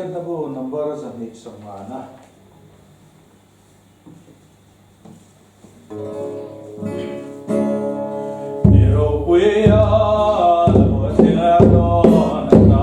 Pathian Hlabu number 250 na. Ni ropuia lo thleng a dawn ta.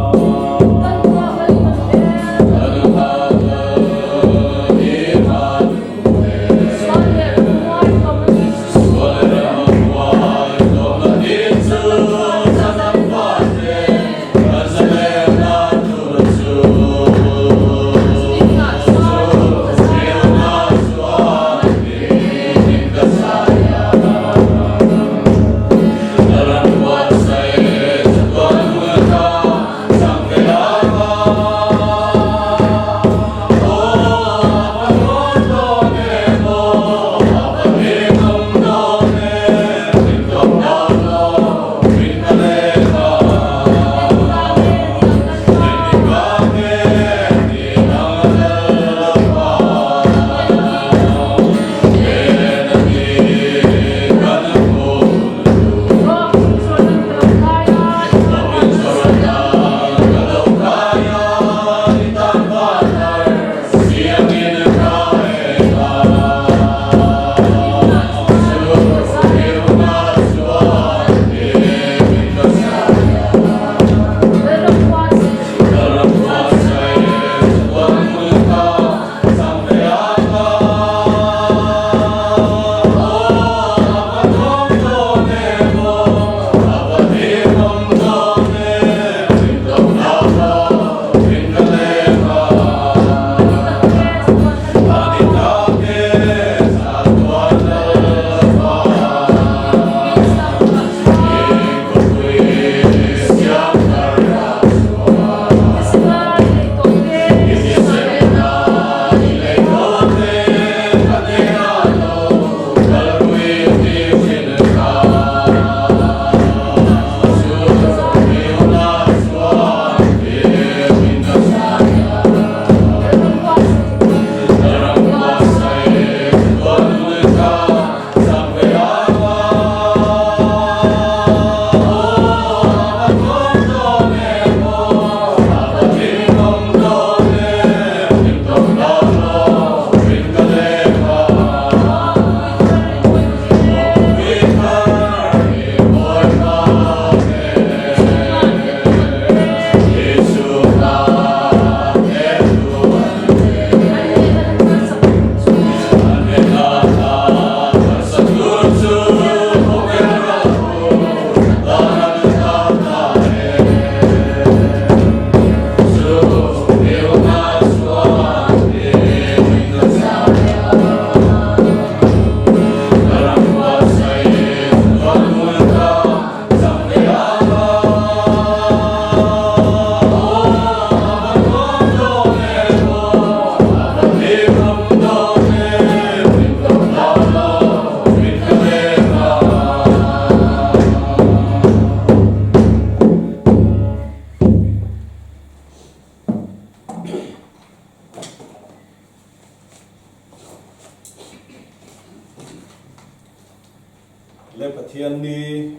Le Pathian ni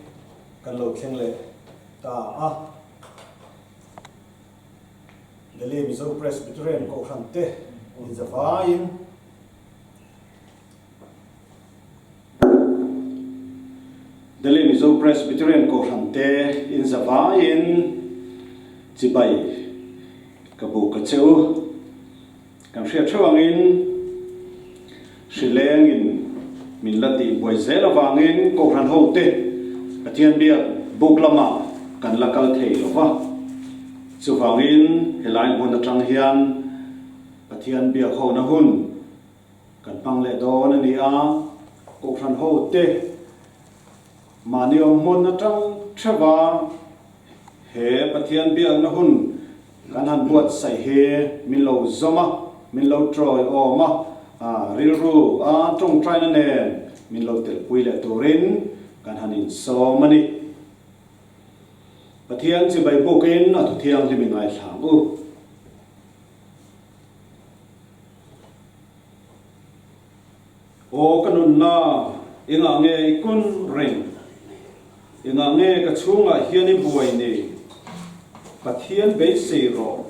kan lo thleng leh ta a. Delhi Mizo Presbyterian Kohhran te inzavaiin Delhi Mizo Presbyterian Kohhran te inzavaiin chibai ka buk a che u. Kan hriat theuh angin hrilengin min la tih buai zel avangin Kohhran hote Pathian biak buk lamah kan la kal thei lo va. Chuvangin helai hmun atang hian Pathian biak hona hun kan hmang leh dawn a ni a, Kohhran hote mahni awm hmun atang theuha he Pathian biakna hun Kan han buatsaih hi min lo zawm a, min lo tawiawm a, rilru a tawngtaina nen min lo telpui leh turin kan han insawm a ni. Pathian chibai bukin a thu thianghlim i ngaithla ang u. Aw ka nunna, engah nge i kun reng? Engah nge ka chhungah hian i buai ni? Pathian beisei rawh,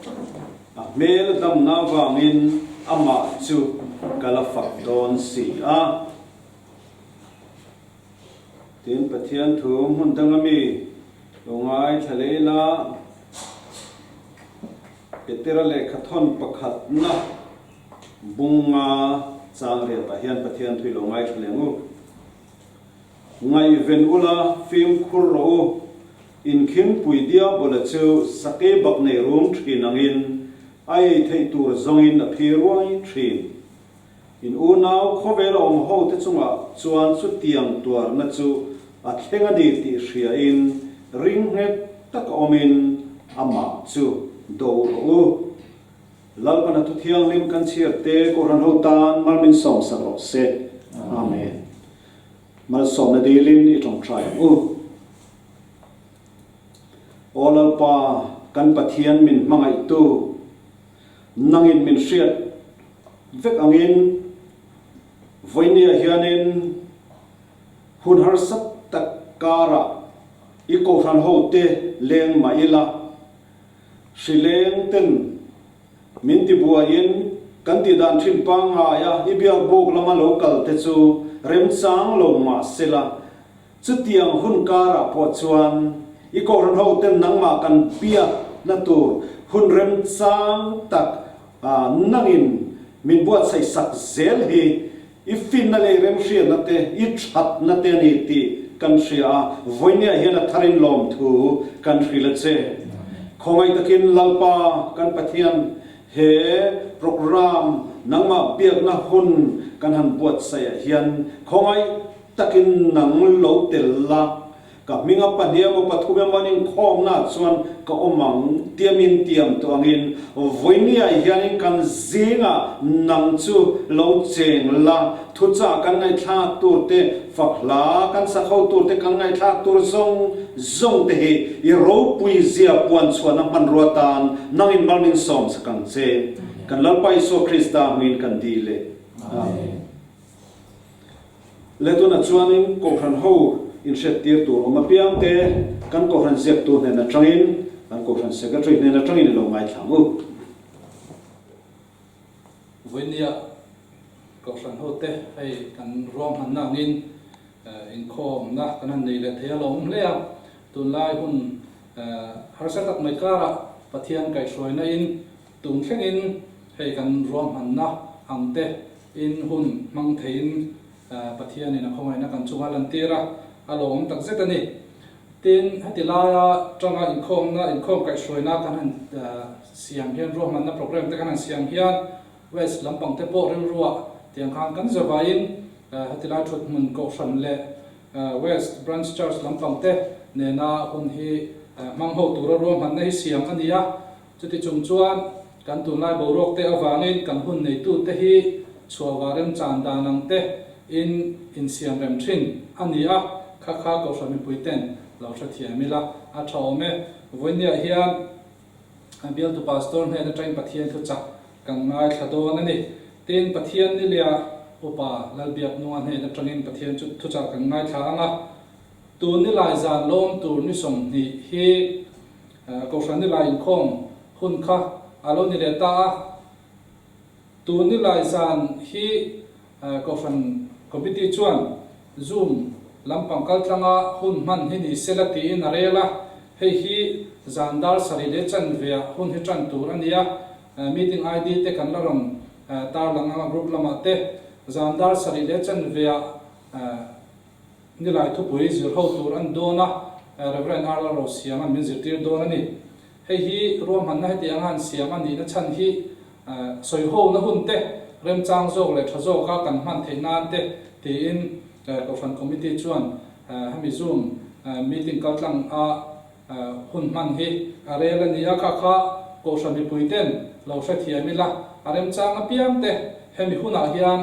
a hmel a damna avangin amah chu ka la fak dawn si a. Tin, Pathian thu hmun danga mi lo ngaithla leh ila, Petera lehkha thawn pakhatna bunga chang riatah hian Pathian thu i lo ngaithla leh ang u. Ngaihven ula, fimkhur rawh u, inkhingpui diabola chu sakei bak nei rum thin angin a ei theih tur zawngin a phi ruai thin. In unau khawvel a awm ho te chungah chuan chutiang tuarna chu a thleng a ni tih hriain ring nghet taka awmin amah chu do rawh u. Lalpana thu thianghlim kan chhiar te Kohhran ho tan mal min sawmsak rawh se. Amen. Malsawmna dilin i tawngtai ang u. Aw Lalpa, kan Pathian min hmangaihtu, nangin min hriat vek angin vawinia hianin hun harsa tak karah i kohhran hote leng mah ila, hrileng ten Min tibuaiin kan tihdan thin pangngaia i biakbuk lama lo kal te chu remchang lo mah sela, chutiang hun karah pawh chuan i kohhran ho ten nangmah kan biakna tur hun remchang tak nangin min buatsaih sak zel hi i finna leh i remhriatna te, i thatna te a ni tih kan hria a, vawinia hian a tharin lawmthu kan hrilh a che. Khawngaih takin Lalpa kan Pathian he program nangmah biakna hun kan han buatsaih ah hian khawngaih takin nang lo tel la, Ka hminga pahnih emaw pathum emaw an inkhawmnaah chuan ka awm ang tiamin tiam tawh angin vawinia hianin kan zingah nang chu lo cheng la, thuchah kan ngaihthlak tur te, fak hla kan sak ho tur te kan ngaihthlak tur zawng zawng te hi i ropui zia puan chhuahna hmanrua tan nangin mal min sawm sak ang che. Kan Lalpa Isua Krista hmingin kan dil e. Amen. Le tunah chuanin Kohhran ho inhriattir tur awm apiang te kan Kohhran ziaktu hnen atangin, kan Kohhran Secretary hnen atangin i lo ngaithla ang u. Vawinia Kohhran ho te hei kan ruahmanna angin inkhawmna kan han nei leh thei a lo awm hle a, tunlai hun harsa tak mai karah Pathian kaihhruaina in tun thlengin hei kan ruahmanna ang te In hun hmang theiin Pathianin a khawngaihna kan chunga lantir a, a lawmawm tak zet a ni. Tin, heti laia tanga inkhawmna, inkhawm kaihhruaina kan han siam hian, ruahmanna programme te kan han siam hian West lampang te pawh rilruah tiang khan kan zavaiin heti lai thuthmun kohhran leh West Branch Church lampang te nena hun hi hmang ho tura ruahmanna hi siam a ni a. Chuti chung chuan kan tunlai boruak te avangin kan hun neitute hi chhuahva remchan dan ang te in insiam rem thin a ni a, kha kha Kohhran mipui ten lo hrethiam ila a tha awm e. Vawinia hian bialtu Pastor hnen atangin Pathian thu chak kan ngaithla dawn a ni. Tin, Pathian nilia Upa Lalbiaknunga hnen atangin Pathian chu thuchah kan ngaithla ang a, tun nilai zan lawm tur ni 20 hi Kohhran nilai inkhawm hun kha a lo ni leh ta a, tun nilai zan hi Kohhran Committee chuan Zoom lampang kaltlanga hun hman hi ni sela tiin a rel a, hei hi zan dar sarih leh chanveah hun hi tan tur a ni a, meeting ID te kan la rawn tarlang anga group lamah te zan dar sarih leh chanveah Nilai thupui zir ho tur an dawn a, Rev. R. Rosiama'n min zirtir dawn a ni. Hei hi ruahmanna heti anga an siam a nihna chhan hi sawihona hun te, remchang zawk leh tha zawka kan hman theih nan te tiin Kohhran Committee chuan hemi Zoom meeting kaltlang a hun hman hi a rel a ni a, kha kha Kohhran mipui ten lo hrethiam ila a remchang apiang te hemi hunah hian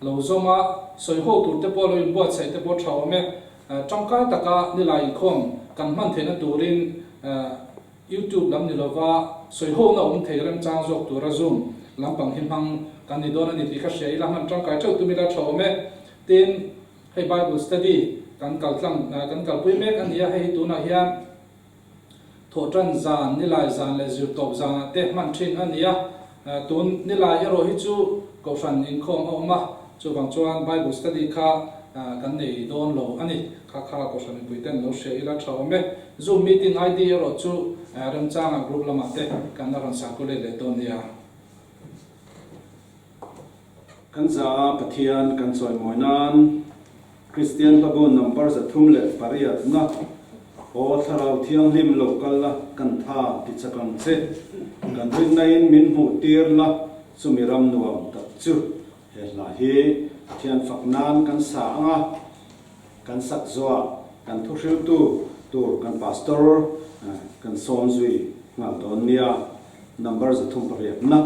Lo zawm a, sawi ho tur te pawh lo inbuatsaih te pawh tha awm e. Tangkai taka nilai inkhawm kan hman theihna turin YouTube lam ni lova sawi hona awm thei remchang zawk tura Zoom lampang hi hmang kan ni dawn a ni tih ka hria ila hman tangkai theuh tum ila tha awm e. Tin, hei Bible study kan kaltlang kan kalpui mek a ni a, hei hi tunah hian. Thawhṭan zan, Nilai zan leh Zirtawp zanah te hman ṭhin a ni a. Tun Nilai erawh hi chu Kohhran inkhawm a awm a, chuvang chuan Bible study kha kan nei dawn lo a ni. Kha kha Kohhran mipui ten lo hria ila ṭha awm e. Zoom meeting ID erawh chu remchanga group lamah te kan la rawn circulate leh dawn nia. Kan za a Pathian kan chawimawi nan Kristian hlabu number 308 na Aw Thlarau Thianghlim lo kal la kan tha ti chak ang che, kan rinna in min hmuh tir la chumi ram nuam tak chu he hla hi Pathian fak nan kan sa ang a, kan sak zuah kan thuhriltu tur kan Pastor kan sawm zui nghal dawn nia number 308 na.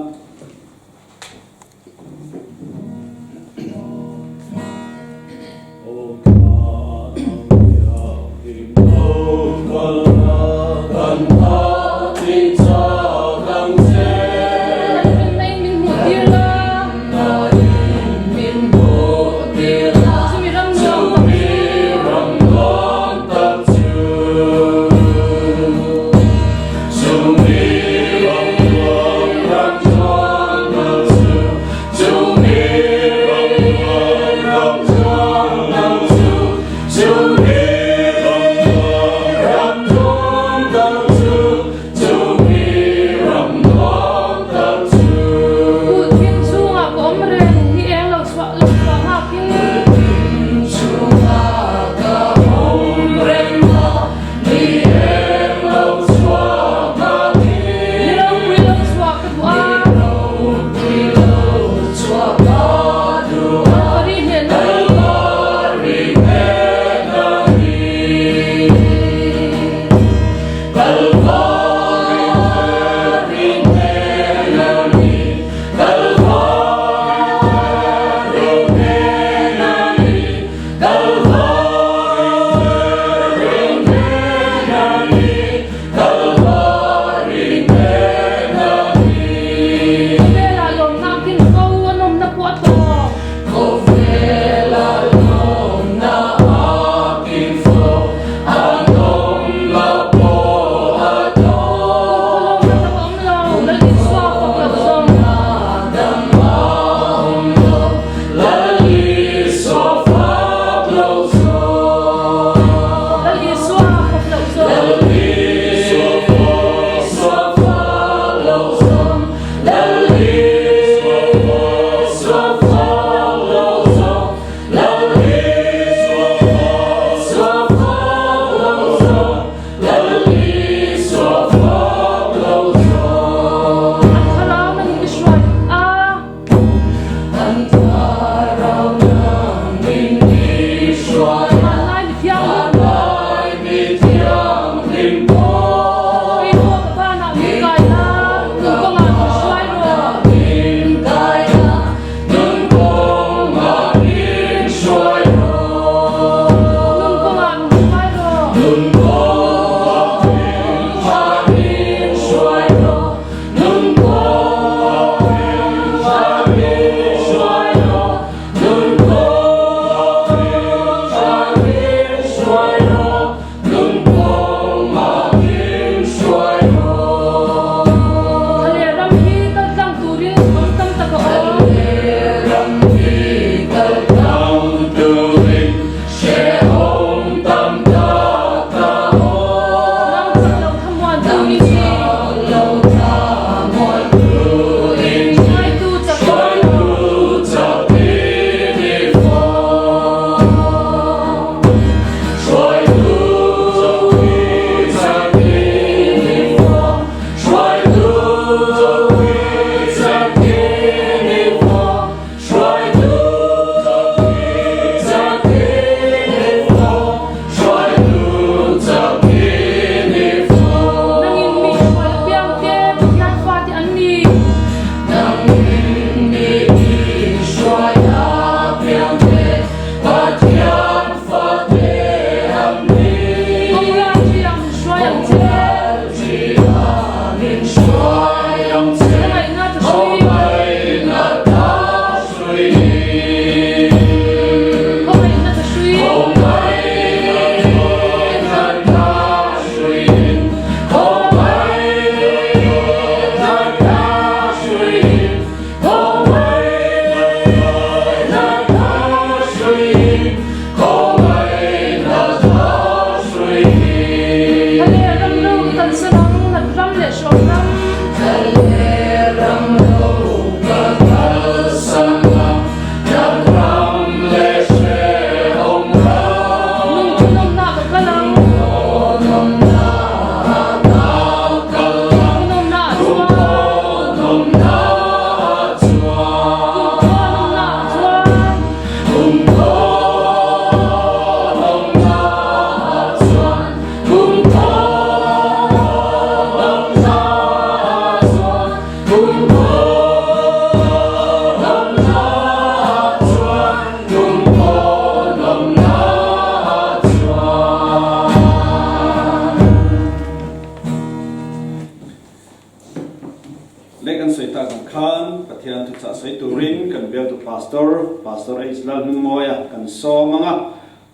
Pastor, Pastor H Lalhmingmawia kan sawm ang a,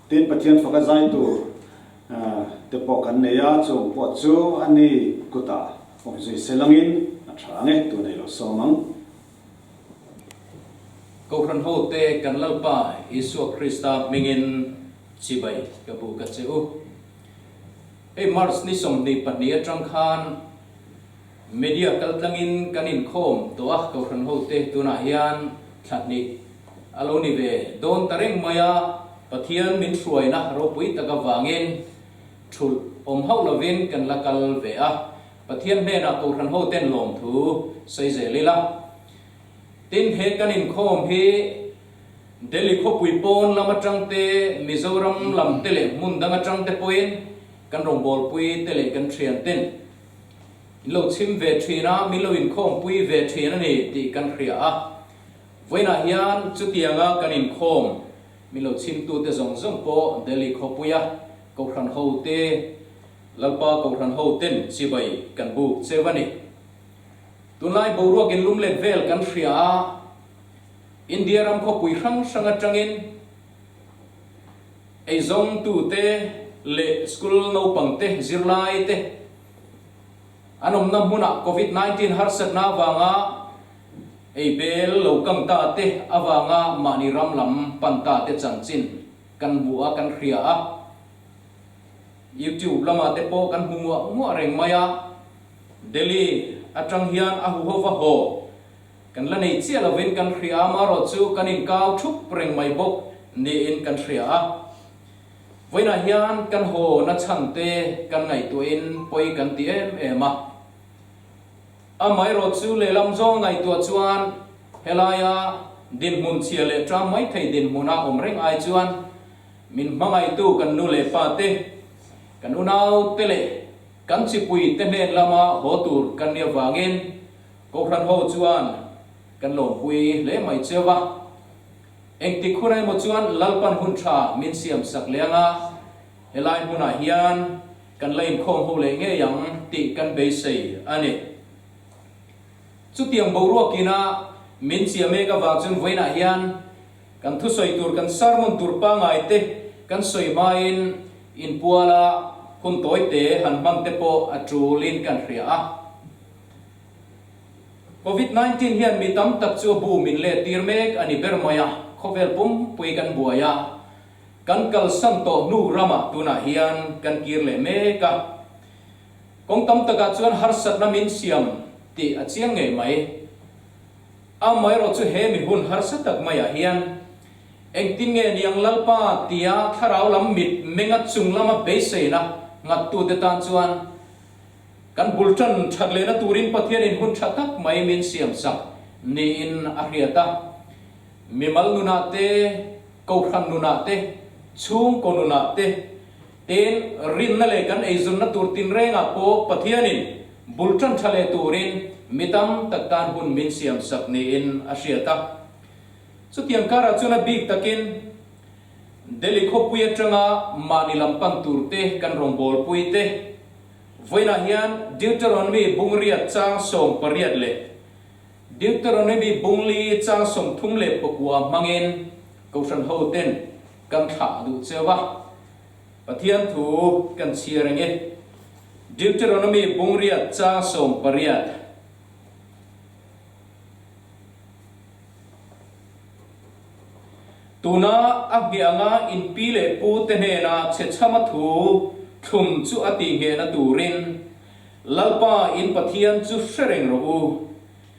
tin Pathian faka zai tur te pawh kan nei a, chung pawh chu a ni kutah awm zui se langin a tha ang e, tun ei lo sawm ang. Kohhran hote kan Lalpa Isua Krista hmingin chibai ka bu ka che u. Hei March ni 22 atang khan Media kaltlangin kan inkhawm tawh a, Kohhran hote tunah hian thla hnih a lo ni ve dawn ta reng mai a, Pathian min hruaina ropui tak avangin thulh awm hauh lovin kan la kal ve a, Pathian hnenah Kohhran hoten lawmthu sawi zel ila. Tin, he kan inkhawm hi Delhi khawpui pawn lam atang te, Mizoram lam te leh hmun dang atang te pawhin kan rawngbawlpui te leh kan thianten In lo chhim ve thin a, min lo inkhawmpui ve thin a ni tih kan hria a. Vawiinah hian chutianga kan inkhawm min lo chhimtute zawng zawng pawh Delhi khawpuia Kohhran hote, Lalpa Kohhran hoten chibai kan buk cheu a ni. Tunlai boruak inlum let vel kan hria a, India ram khawpui hrang hrang atangin eizawngtute leh school naupangte, zirlaite, An awmna hmunah Covid 19 harsatna avanga ei bel lo kang ta te avanga mahni ram lam pan ta te chanchin kan hmu a, kan hria a. YouTube lamah te pawh kan hmu muah muah reng mai a. Delhi atang hian a huhova haw kan la nei chiah lovin kan hria a, amaherawhchu kan inkau thup reng mai bawk niin kan hria a. Vawiinah hian kan haw na chhan te kan ngaihtuahin pawi kan ti em em a. Amaherawh chu lehlam zawng ngaihtuah chuan helaia dinhmun chhia leh ṭam mai thei dinhmuna awm reng ai chuan min hmangaihtu kan nu leh pa te, kan unau te leh kan chipui te hnen lama haw tur kan nih avangin Kohhran ho chuan kan lawmpui hle mai cheu a. Engtik hun emaw chuan Lalpan hun tha min siam sak leh anga, helai hmunah hian kan la inkhawm ho leh ngei ang tih kan beisei a ni. Chutiang boruakina min chiah mek avang chuan vawiinah hian kan thusawi tur, kan sermon tur pangngai te kan sawi hmain inpuala hun tawi te han hman te pawh a tulin kan hria a. Covid 19 hian mi tam tak chu a bu min let tir mek a ni ber mai a, khawvel pumpui kan buai a, kan kalsan tawh hnu ramah tunah hian kan kir leh mek a. Kawng tam takah chuan harsatna min siam tih a chiang ngei mai. Amaherawh chu he mi hun harsa tak maiah hian engtin nge niang Lalpa tia thlarau lam mit menga chung lama beiseina nghattute tan chuan Kan bul tan that lehna turin Pathianin hun tha tak mai min siam sak niin a hriat a. Mimal nunah te, Kohhran nunah te, chhungkaw nunah te, tin rinna leh kan eizunna tur tinrengah pawh Pathianin bul tan tha leh turin mi tam tak tan hun min siam sak niin a hriat a. Chutiang karah chuan a bik takin Delhi khawpui atanga mahni lam pan turte kan rawngbawlpui te, Vawiinah hian Deuteronomy bung riat chang 18 leh Deuteronomy bung li chang 39 hmangin Kohhran hoten kan thlah duh cheu a, Pathian thu kan chhiar ang e. Deuteronomy bung riat chang 18. Tuna a hmiah anga in pi leh pu te hnena chhechhama thu thlum chu a tih nghehna turin Lalpa in Pathian chu hre reng rawh u.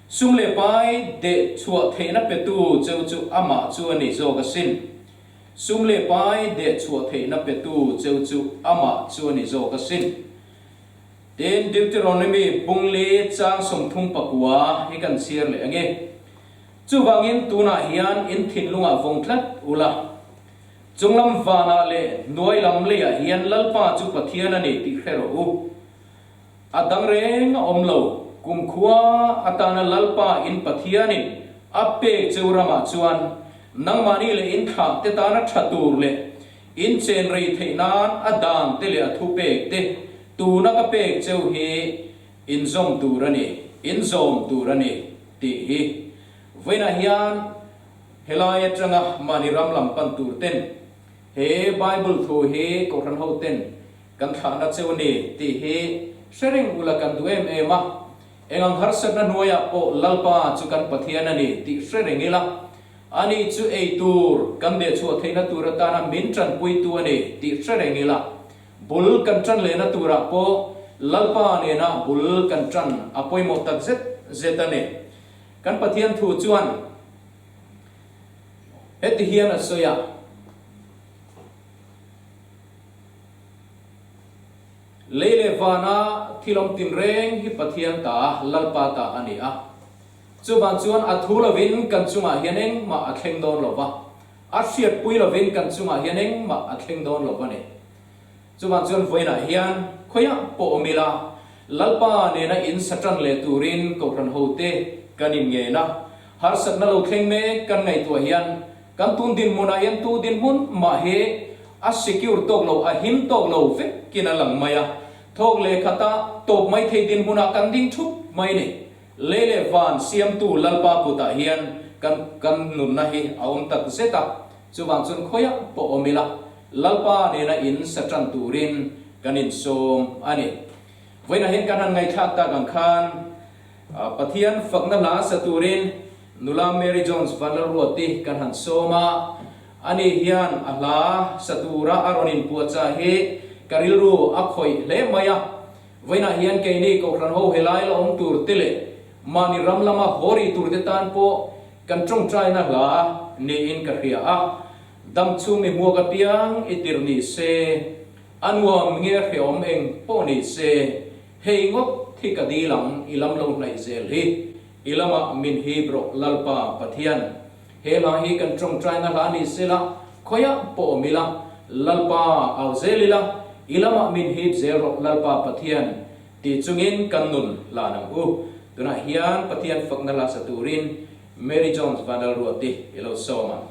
Sum leh pai deh chhuah theihna petu cheu chu amah chu a ni zawk asin. Sum leh pai deh chhuah theihna petu cheu chu amah chu a ni zawk asin. Tin, Deuteronomy bung li chang 39 hi kan chhiar leh ange. Chuvangin tunah hian in thinlungah vawng tlat ula, chunglam vanah leh hnuai lam leiah hian Lalpa chu Pathian a ni tih hre rawh u. A dang reng a awm lo, kumkhua atana Lalpa in Pathianin a pek cheu ramah chuan nangmahni leh in thlah te tana tha tur leh in chen rei theih nan a dan te leh a thupek te tuna ka pek cheu hi in zawm tur a ni, in zawm tur a ni tih hi vawiinah hian Helai atanga mahni ram lam pan tur ten he Bible thu hi Kohhran ho ten kan thlahna cheu a ni tih hi hre reng ula kan duh em em a. Engang harsatna hnuaiah pawh Lalpa chu kan Pathian a ni tih hre reng ila, ani chu ei tur kan dehchhuah theihna tur atana min tanpuitu a ni tih hre reng ila, bul kan tan lehna turah pawh Lalpa nena bul kan tan a pawimawh tak zet zet a ni. Kan Pathian thu chuan heti hian a sawi a. Lei leh vana thil awm tinreng hi Pathian ta, Lalpa ta a ni a. Chuvang chuan a thu lovin kan chungah hian engmah a thleng dawn lo va, a hriatpui lovin kan chungah hian engmah a thleng dawn lo a ni. Chuvang chuan vawiinah hian khawiah pawh awm ila, Lalpa nena in satan leh turin Kohhran hote kan inngen a. Harsatna lo thleng mek kan ngaihtuah hian kan tun dinhmunah hian tu dinhmun mah hi a secure tawk lo, a him tawk lo vekin a lang mai a. Thawk leh khata tawp mai thei dinhmunah kan ding thup mai ni. Lei leh van siamtu Lalpa kutah hian kan kan nunna hi a awm tak zet a. Chuvang chuan khawiah pawh awm ila, Lalpa nena in sa tan turin kan insawm a ni. Vawiinah hian kan han ngaihthlak tak ang khan Pathian fakna hla sa turin nula Mary Jones Vanlalruati kan han sawm a, ani hian a hla sa tura a rawn inpuahchah hi ka rilru a khawih hle mai a. Vawiinah hian keini Kohhran ho helai la awm tur te leh mahni ram lama haw rih tur te tan pawh kan tawngtaina hla niin ka hria a. Dam chhung mi hmuak apiang i tirh ni se, a nuam nge hreawm eng pawh ni se, hei ngawt hi ka dil ang i lam lo hnaih zel hi, i lamah min hip rawh Lalpa Pathian. He hla hi kan tawngtaina hla ni sela, khawiah pawh awm ila, Lalpa au zel ila, i lamah min hip zel rawh Lalpa Pathian tih chungin kan nun hlan ang u. Tunah hian Pathian fakna hla sa turin Mary Jones Vanlalruati i lo sawm ang.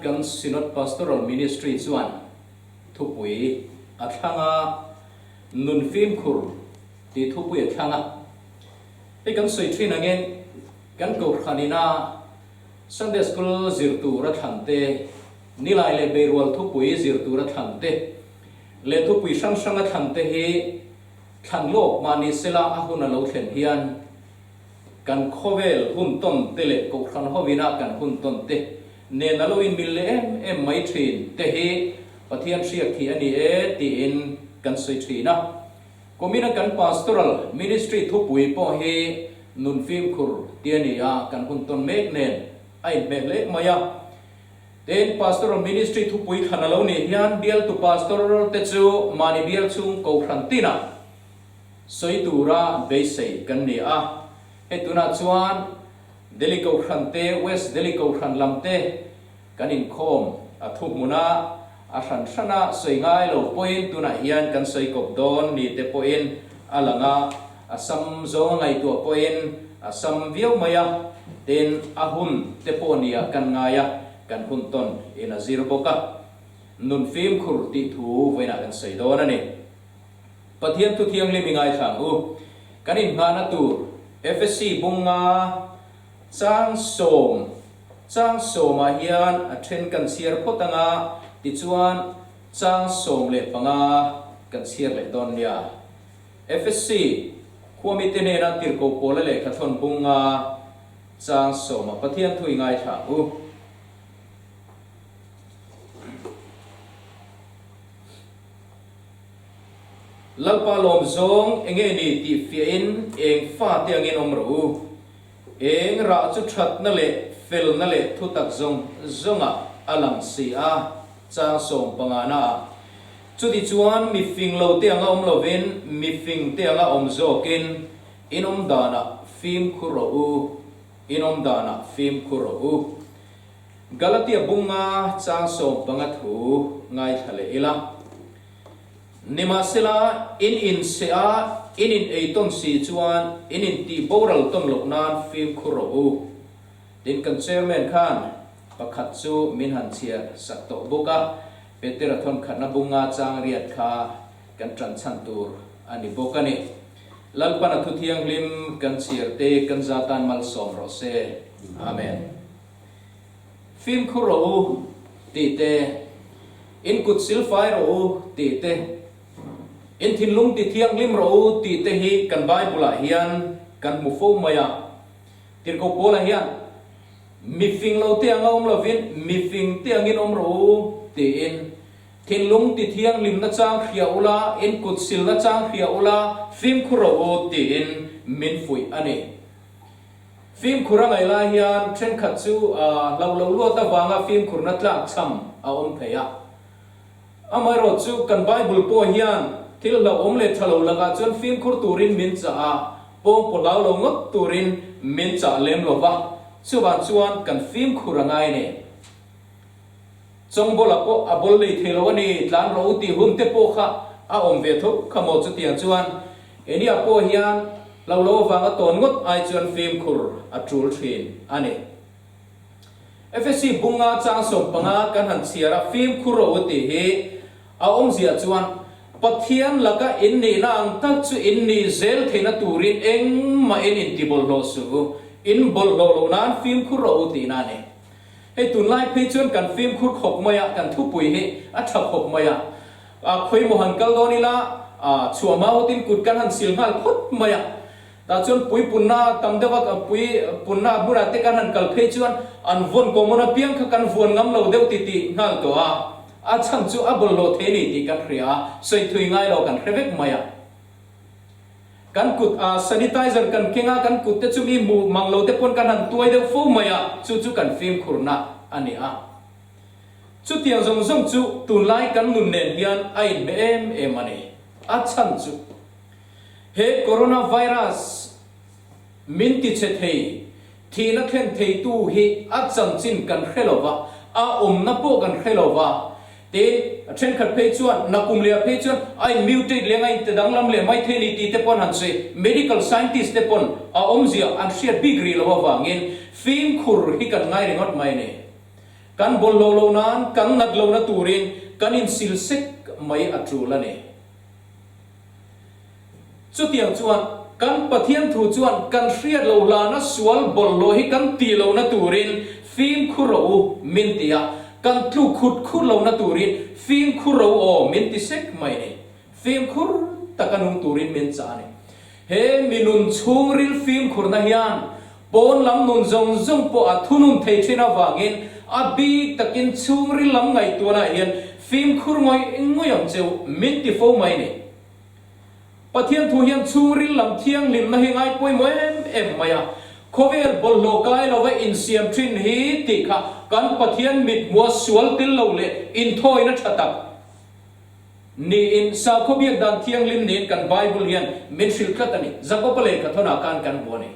kan Synod Pastoral Ministry chuan thupui a thlang a, Nun fimkhur tih thupui a thlang a. Hei kan sawi thin angin kan Kohhran ina Sunday School zir tur a thlan te, Nilai leh Beirual thupui zir tur a thlan te leh thupui hrang hrang a thlan te hi thlan lawk mah ni sela a hun a lo thlen hian kan khawvel hun tawn te leh Kohhran hovina kan hun tawn te nen a lo inmil leh em em mai thin te hi Pathian hriak thih a ni e tiin kan sawi thin a. Kumina kan Pastoral Ministry thupui pawh hi nun fimkhur ti a ni a, kan hun tawn mek nen a inhmeh hle mai a. Tin, Pastoral Ministry thupui thlan a lo nih hian bialtu pastor te chu mahni bial chhung kohhran tinah sawi tura beisei kan ni a. Hei tunah chuan Delhi kohhran te, West Delhi kohhran lam te kan inkhawm a thuhmun a, a hran hrana sawi ngai lo pawhin tunah hian kan sawi kawp dawn ni te pawhin a lang a, a sam zawng a ngaihtuah pawhin a sam viau mai a, tin a hun te pawh nia kan ngai a, kan hun tawn in a zir bawk a, nun fimkhur tih thu vawiinah kan sawi dawn a ni. Pathian thu thianghlim i ngaithla ang u. Kan inngahna tur Efesi bunga chang sawm Chang sawmah hian a then kan chhiar phawt ang a, tichuan chang 15 kan chhiar leh dawn nia. FSC, Khuamite hnena tirhkoh pawla lehkha thawn bunga chang sawmah Pathian thu i ngaithla ang u. Lalpa lawm zawng enge ni tih fiahin eng fate angin awm rawh u. Eng rah chu thatna leh felna leh thutak zawng zawngah a lang si a, chang 15 ah. Chuti chuan mi fing lo te anga awm lovin mi fing te anga awm zawkin in awm danah fimkhur rawh u, in awm danah fimkhur rawh u. Galatia bunga chang 15 thu ngaithla leh ila. Nimahsela, in inseh a, in in ei tawn si chuan in intih boral tawn loh nan fimkhur rawh u. Tin, kan chairman khan pakhat chu min han chhiar sak tawh bawk a, Petera thawn khatna bunga chang riat kha kan ṭan chhan tur a ni bawk a ni. Lalpan a thu thianghlim kan chhiar te kan za tan malsawm rawh se. Amen. Fimkhur rawh u tih te, in kut silfai rawh u tih te, in thinlung ti thianghlim rawh u tih te hi kan Bible-ah hian kan hmu fo mai a. Tirhkoh Paula hian, Mi fing lo te anga awm lovin mi fing te angin awm rawh u tiin, thinlung ti thianghlim nachang hria ula, in kut sil nachang hria ula, fimkhur rawh u tiin min fuih a ni. Fimkhur a ngaih lai hian thenkhat chu hlauh lo luat avanga fimkhurna tlak chham a awm thei a. Amaherawh chu kan Bible pawh hian thil hlauhawm leh tha lo lakah chuan fimkhur turin min chah a, pawngpaw hlau lo ngawt turin min chah lem lo va, chuvang chuan kan fimkhur a ngai a ni. Chawngbawla pawh a bawl lei thei lo a ni, tlan rawh u tih hun te pawh kha a awm ve tho kha maw chutiang chuan Enia pawh hian hlo lo avanga tawn ngawt ai chuan fimkhur a tul thin a ni. FSC bunga chang 15 kan han chhiar a fimkhur rawh u tih hi a awmzia chuan Pathian laka in nihna ang tak chu in nih zel theihna turin engmah in intibawlhhlawh suh u, in bawlhhlawh loh nan fimkhur rawh u tihna a ni. Hei tunlai phei chuan kan fimkhur khawp mai a, kan thupui hi a tha khawp mai a. Khawi maw han kal dawn ila, chhuah hma hawtin kut kan han sil nghal phawt mai a. Tah chuan pui punna tam deuh a, pui punna hmunah te kan han kal phei chuan an vawn common apiang kha kan vuan ngam lo deuh ti tih nghal tawh a. A chhan chu a bawlhhlawh thei a ni tih kan hria a, sawi thui ngai lo kan hre vek mai a. Kan kut a sanitizer kan keng a, kan kut te chu mi hmuh mang lo te pawn kan han tuai deuh fo mai a, chu chu kan fimkhurna a ni a. Chutiang zawng zawng chu tunlai kan nun nen hian a inhmeh em em a ni. A chhan chu he coronavirus min tichhe thei, thihna thlen theitu hi a chanchin kan hre lo va, a awmna pawh kan hre lo va. Tin, thenkhat phei chuan nakum leh ah phei chuan a in mutate leng a in ti danglam leh mai thei ni tih te pawn han sawi. Medical scientist te pawn a awmzia an hriat bik rih loh avangin fimkhur hi kan ngai ringawt mai a ni. Kan bawlhhlawh loh nan, kan nat lohna turin kan insil sek mai a tul a ni. Chutiang chuan kan Pathian thu chuan kan hriat loh hlana sual bawlhhlawh hi kan tih lohna turin fimkhur rawh u min ti a, kan tluk khut khut lohna turin fimkhur rawh u aw min ti sek mai a ni. Fimkhur taka nung turin min chah a ni. He mi nun chhungril fimkhurna hian pawn lam nun zawng zawng pawh a thunun thei thin avangin a bik takin chhungril lam ngaihtuahnaah hian fimkhur ngawih ngawih ang cheu min ti fo mai a ni. Pathian thu hian chhungril lam thianghlimna hi ngai pawimawh em em mai a, khawvel bawlhhlawh kai lova insiam thin hi tih kha kan Pathian mithmuha sual tel lo leh inthawina tha tak Niin, sakhaw biak dan thianghlim niin kan Bible hian min hrilh tlat a ni. Jakoba lehkhathawnah khan kan hmu a ni.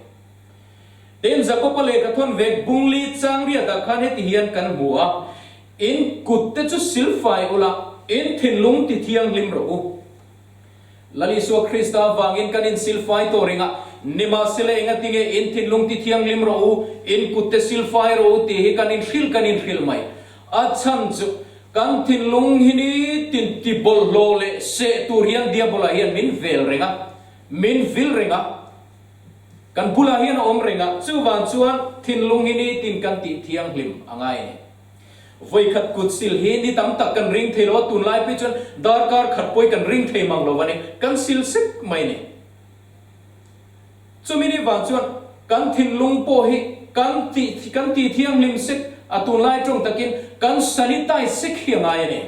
Tin, Jakoba lehkhathawn vek bungli chang riatah khan heti hian kan hmu a, In kut te chu silfai ula, in thinlung ti thianghlim rawh u. Lal Isua Krista avangin kan insilfai tawh ring a, nimahsela engatinge in thinlung ti thianghlim rawh u, in kut te silfai rawh u tih hi kan inhrilh kan inhrilh mai. A chhan chu Kan thinlung hi ni tin ti bawlhhlawh leh seh tur hian Diabola hian min vel reng a, min vil reng a, kan bulah hian a awm reng a, chuvang chuan thinlung hi ni tin kan tih thianghlim a ngai a ni. Vawikhat kut sil hi ni tam tak kan ring thei lo a, tunlai phei chuan darkar khat pawhi kan ring thei mang lo a ni, kan sil sek mai a ni. Chumi ni vang chuan kan thinlung pawh hi kan tih kan tih thianghlim sek a tunlai tawng takin kan sanitize sek hi a ngai a ni.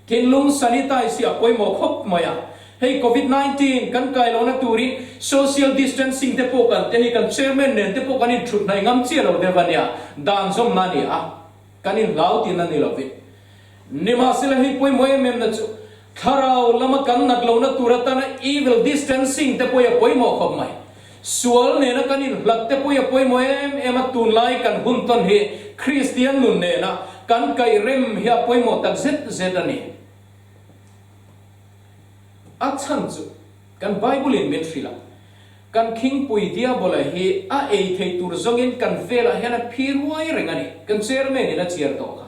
Thinlung sanitize hi a pawimawh khawp mai a. Hei Covid 19 kan kai lohna turin social distancing te pawh kan te hi kan chairman nen te pawh kan inthut hnaih ngam chiah lo deuh a nia, dan zawmna a ni a, kan inhlau tihna ni lovin. Nimahsela hei pawimawh em em na chu thlarau lama kan nat lohna tur atana evil distancing te pawh a pawimawh khawp mai. Sual nena kan inhlat te pawh a pawimawh em em a, tunlai kan hun tawn hi Kristian nun nena kan kaih rem hi a pawimawh tak zet zet a ni. A chhan chu kan Bible in min hrilh a, kan khingpui diabola hi a ei theih tur zawngin kan velah hian a phi ruai reng a ni, kan chairman in a chiar tawh kha.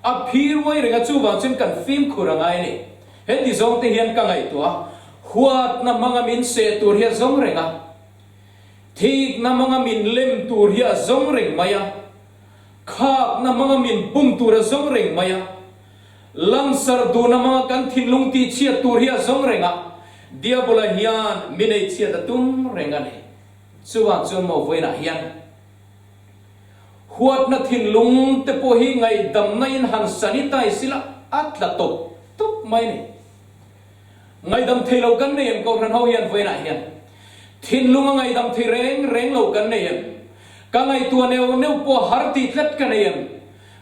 A phi ruai reng a, chuvang chuan kan fimkhur a ngai a ni. Heti zawng te hian ka ngaihtuah a, huatna hmanga min seh tur hi a zawng reng a, thikna hmanga min lem tur hi a zawng reng mai a, khakna hmanga min bum tur a zawng reng mai a, langsar duhna hmanga kan thinlung tihchhiat tur hi a zawng reng a, Diabola hian min eichhiat a tum reng a ni. Chuvang chuan maw vawiinah hian. Huatna thinlung te pawh hi ngaihdamna in han sanitize ila a tla tawp tawp mai a ni. Ngaihdam thei lo kan nei em Kohhran ho hian vawiinah hian thinlung a ngaihdam thei reng reng lo kan nei em? Ka ngaihtuah neuh neuh pawh har tih tlat ka nei em?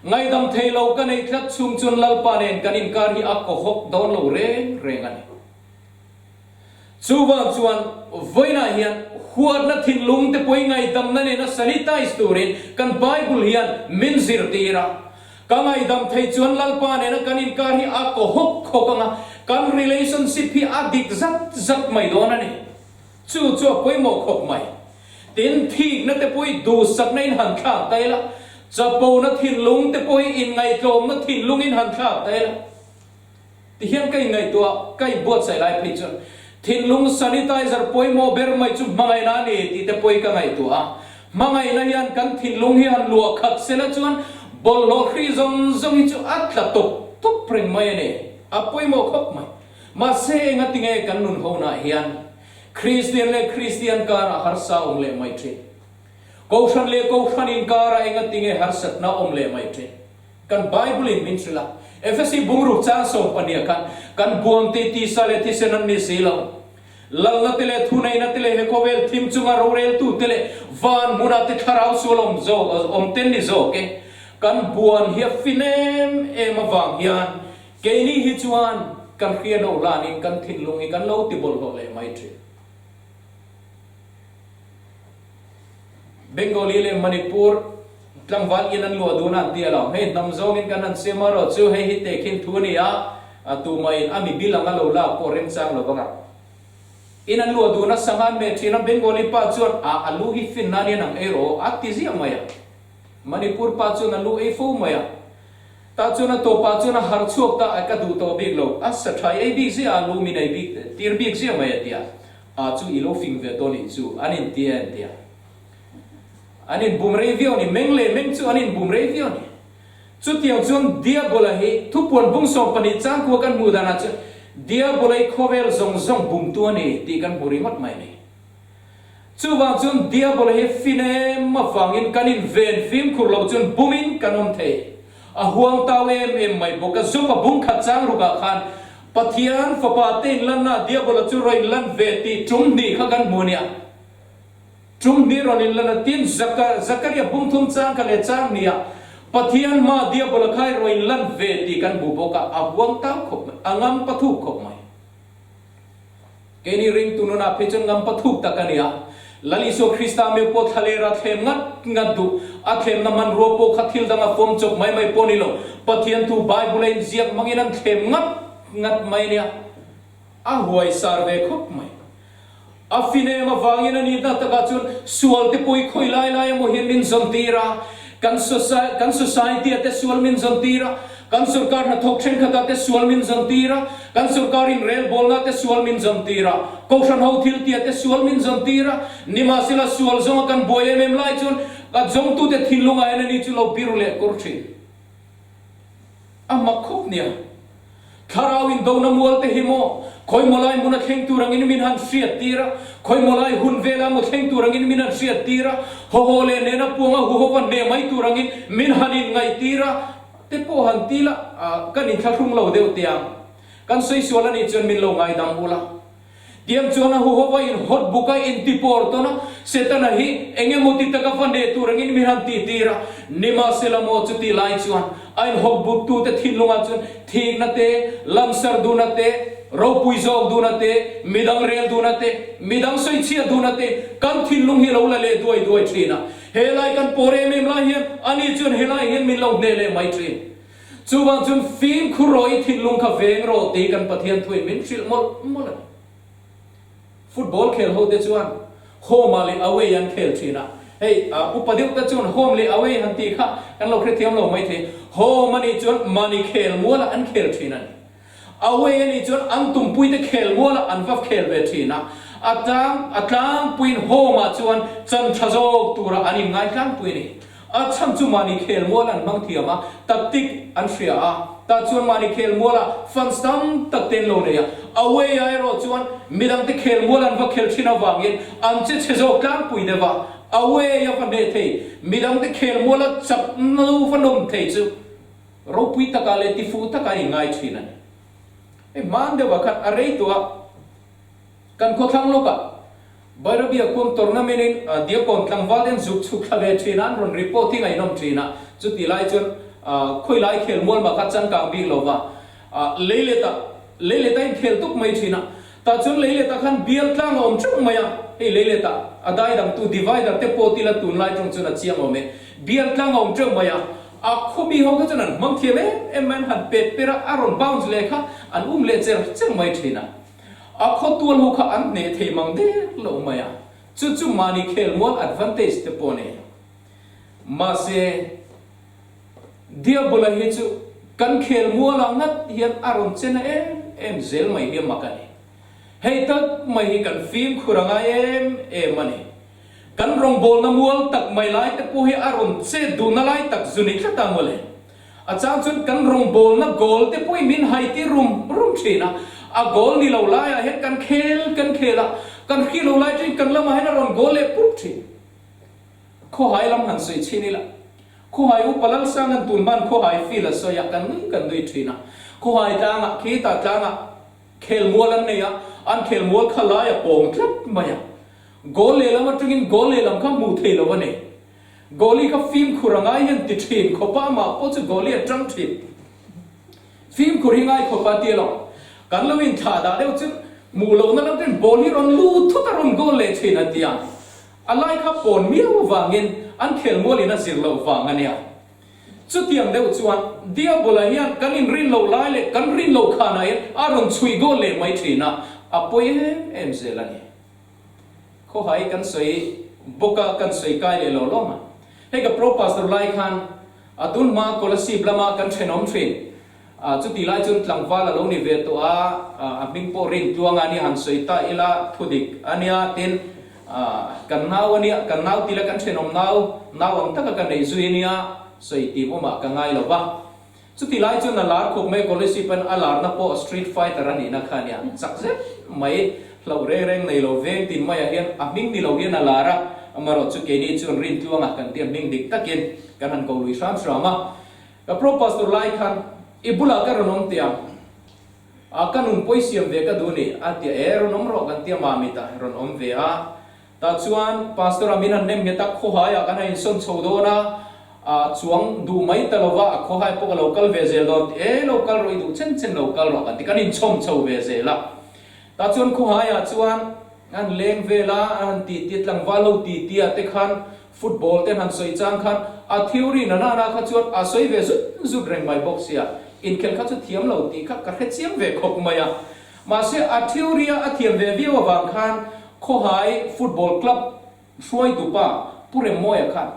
Ngaihdam thei lo ka nei tlat chhung chuan Lalpa nen kan inkar hi a kawhawk dawn lo reng reng a ni. Chuvang chuan vawiinah hian huatna thinlung te pawhin ngaihdamna nena sanitize turin kan Bible hian min zirtir a. Ka ngaihdam theih chuan Lalpa nena kan inkar hi a kaw hawk hawk ang a, kan relationship hi a dik zat zat mai dawn a ni. Chu chu a pawimawh khawp mai. Tin, thikna te pawhin duhsakna in han thlak ta ila, chapona thinlung te pawhin inngaihtlawmna thinlung in han thlak ta ila, Tihian ka inngaihtuah, ka inbuatsaih lai phei chuan thinlung sanitizer pawimawh ber mai chu hmangaihna a ni tih te pawhin ka ngaihtuah a. Hmangaihna hian kan thinlung hi han luah khat sela chuan bawlhhlawh hri zawng zawng hi chu a tla tawp tawp reng mai a ni. A pawimawh khawp mai. Mahse engatinge kan nun honah hian Kristian leh Kristian karah harsa awm leh mai thin? Kohhran leh Kohhran inkarah engatinge harsatna awm leh mai thin? Kan Bible in min hrilh a, Efesi bungruk chang 12 khan, Kan buang tih tisa leh thisen an ni si lo. Lalna te leh thuneihna te leh he khawvel thim chunga roreltu te leh van hmunah te thlarau sual awm zawk awm ten ni zawk e. Kan buan hi a fin em em avang hian keini hi chuan kan hriano hlanin kan thinlung hi kan lo ti bawlhhlawh leh mai thin. Bengali leh Manipur tlangval in an luah dun a an ti a lo. Hei hnam zawngin kan han siam erawh chu hei hi tehkhin thu a ni a, a tumah in a mi bil anga lo lak pawh remchang lo vang a. In an luah dun a sanghan meh thin a, Bengali pa chuan a a lu hi fin nan hian ang ei rawh aw a ti ziah mai a. Manipur pa chuan a lu ei fo mai a. Tah chuan a tawpah chuan a harh chhuak ta a, ka duh tawh bik lo, a sa tha ei bik ziah a, lu min ei bik tir bik ziah mai a ti a, a chu i lo fing ve tawh nih chu an in ti a an ti a. An in bum rei viau a ni, meng leh meng chu an in bum rei viau a ni. Chutiang chuan Diabola hi thupuan bung 12 changkua kan hmuh danah chuan Diabola hi khawvel zawng zawng bumtu a ni tih kan hmu ringawt mai a ni. Chuvang chuan Diabola hi fin em avangin kan inven fimkhur loh chuan bumin kan awm thei. A huang tau em em mai bawk a, Job-a bung khat chang rukah khan Pathian Fapa te inlanna Diabola chu rawn inlan ve tih tum hnih kha kan hmu nia. Tum hnih rawn inlan a, tin Zakaria bung thum chang kha leh chang hniha Pathian hmaa Diabola kha rawn inlan ve tih kan hmu bawk a, a huang tau khawp mai, a ngam pathuk khawp mai. Keini ringtu nunah phei chuan ngam pathuk tak a ni a. Lal Isua Krista meu pawh thlalera thlem ngat ngat duh. A thlemna hmanrua pawh kha thil dang a fawm chawp mai mai pawh ni lo. Pathian thu Bible a inziak hmangin an thlem ngat ngat mai nia. A huai sar ve khawp mai. A fin em avangin a nihna takah chuan sual te pawh i khawi lai lai emaw hian min zawn tir a. Kan kan society ah te sual min zawn tir a. Kan sorkar hnathawk thenkhatah te sual min zawn tir a, kan sorkar inrelbawlna te sual min zawn tir a, kohhran ho thiltia te sual min zawn tir a, nimahsela sual zawnga kan buai em em lai chuan a zawngtute thinlungah hian ani chu lo biru leh kur thin. A mak khawp nia. Thlarau indona mual te hi maw khawi maw lai hmun a thleng tur angin min han hriat tir a, khawi maw lai hun vela maw thleng tur angin min han hriat tir a, haw haw leh nena puanga huhova hneh mai tur angin min han inngaih tir a, Te pawh han ti la, kan inthlahrung lo deuh teh ang. Kan sawi sual a nih chuan min lo ngaidam ula. Tiang chuan a huhova in hot buk a inti pawr tawn a, Setana hi eng emaw ti taka va hneh tur angin min han tih tir a. Nimahsela maw chuti lai chuan a in hot buk tute thinlungah chuan thikna te, lansar duhna te, ropui zawk duhna te, midang rel duhna te, midang sawichhiat duhna te kan thinlung hi lo la leh duai duai thin a. He lai kan pawr em em lai hian ani chuan he lai hian min lo hneh leh mai thin. Chuvang chuan fimkhur rawh i thinlung kha veng rawh tih kan Pathian thuin min hrilh mawlh mawlh a ni. Football khel ho te chuan home ah leh away an khel thin a, hei upa deuh te chuan home leh away han tih kha kan lo hrethiam lo mai thei. Home anih chuan mahni khel mualah an khel thin a ni. Away a nih chuan an tumpuite khel mualah an va khel ve thin a, a tlang a tlangpuiin home ah chuan chan tha zawk turah an inngai tlangpui a ni. A chhan chu mahni khel mual an hmang thiam a, tactic an hria a, tah chuan mahni khel mualah fans tam tak te an lo nei a. Away ah erawh chuan midangte khel mual an va khel thin avangin an che chhe zawk tlangpui deuh a, away a va hneh thei, midangte khel muala chak no va nawm thei chu Ropui takah leh tifuh takah i ngai thin a ni. Hei hman deuhah khan a rei tawh a, kan khawthlang lawkah Bairabia khuam tournament in Diakon tlangval ten zuk chhuk thla ve thin a, an rawn report hi ngaihnawm thin a. Chuti lai chuan khawi lai khel mual mah kha changkang bik lo va, leiletah leiletah in khel tuk mai thin a. Tah chuan leiletah khan bial tlang a awm teuh mai a, hei leiletah a daidangtu divider te pawh tila tunlai tawng chuan a chiang awm e, bial tlang a awm teuh mai a. A khawmi ho kha chuan an hmang thiam em em mai, an han pet per a, a rawn bounce leh kha an um leh cher cher mai thin a. A khaw tual ho kha an hneh thei mang der lo mai a, chu chu mahni khel mual advantage te pawh a nei. Mahse, Diabola hi chu kan khel mualah ngat hian a rawn che na em em zel mai hi a mak a ni. Hei tak mai hi kan fimkhur a ngai em em a ni. Kan rawngbawlna mual tak mai lai te pawh hi a rawn chet duhna lai tak zu ni tlat a mawle. A chang chuan kan rawngbawlna goal te pawh hi min hai tir rum rum thin a, a goal ni lo laiah hian kan khel kan khel a, kan hri lo lai thin kan lamah hian a rawn goal leh pup thin. Khawhai lam han sawi chhin ila, Khawhai upa Lalsanga'n tun hman Khawhai field a sawi a, kan nui kan nui thin a. Khawhai tlangah khitah tlangah khelmual an nei a, an khelmual kha lai a pawng tlat mai a. Goal lehlam atangin goal lehlam kha hmuh theih loh a nei. Goalie kha fimkhur a ngai hian ti thin khawpa amah pawh chu goalie a tang thin. Fimkhur hi ngai khawpa ti lo. Kan lo inthlah dah deuh chu hmuh lohna lam ten ball hi rawn lut thut a rawn goal leh thin a ti a. A lai kha pawn miau vangin an khel mualin a zir loh vang a nia. Chutiang deuh chuan Diabola hian kan inrin loh lai leh kan rin loh khanah hian a rawn chhuih goal leh mai thin a, a pawi em em zel a ni. Khawhai kan sawi bawk a, kan sawi kai leh lo lawm a. Hei ka pro pastor lai khan a tun hma Kolasib lama kan thenawm thin. Chuti lai chuan tlangval a lo ni ve tawh a, a hming pawh Rintluanga ania han sawi ta ila thudik ania tin kan nau ania, kan nau tila kan thenawm nau, nau ang taka ka neih zui ania sawi tih awmah ka ngai lo va. Chuti lai chuan a lar khawp mai Kolasib an a larna pawh street fighter a nihna kha ania chak zet mai hlauh reng reng nei lo veng tin maiah hian a hming ni lo hian a lar a, amaherawh chu keini chuan Rintluanga kan tia hming dik takin kan han ko lui hram hram a. Ka pro pastor lai khan i bulah ka rawn awm tia a ka nun pawi siam ve ka duh ni a tia e rawn awm rawh kan tia mami ta rawn awm ve a tah chuan pastor a min han nem nghet a khawhai ah kan han insawn chho dawn a a chuang duh mai ta lova a khawhai pawh ka lo kal ve zel dawn ti e lo kal rawh i duh chen chen lo kal rawh kan ti kan inchhawm chho ve zel a tah chuan khawhai ah chuan an leng vel a an han ti ti tlangval ho ti ti ah te khan Football te han sawi chang khan a theory na nana kha chuan a sawi ve zut zut reng mai bawk sia, inkhel kha chu thiam lo tih kha ka hre chiang ve khawp mai a. Mahse a theory a a thiam ve viau avang khan Khawhai Football Club hruaitupa Pu Remmawia khan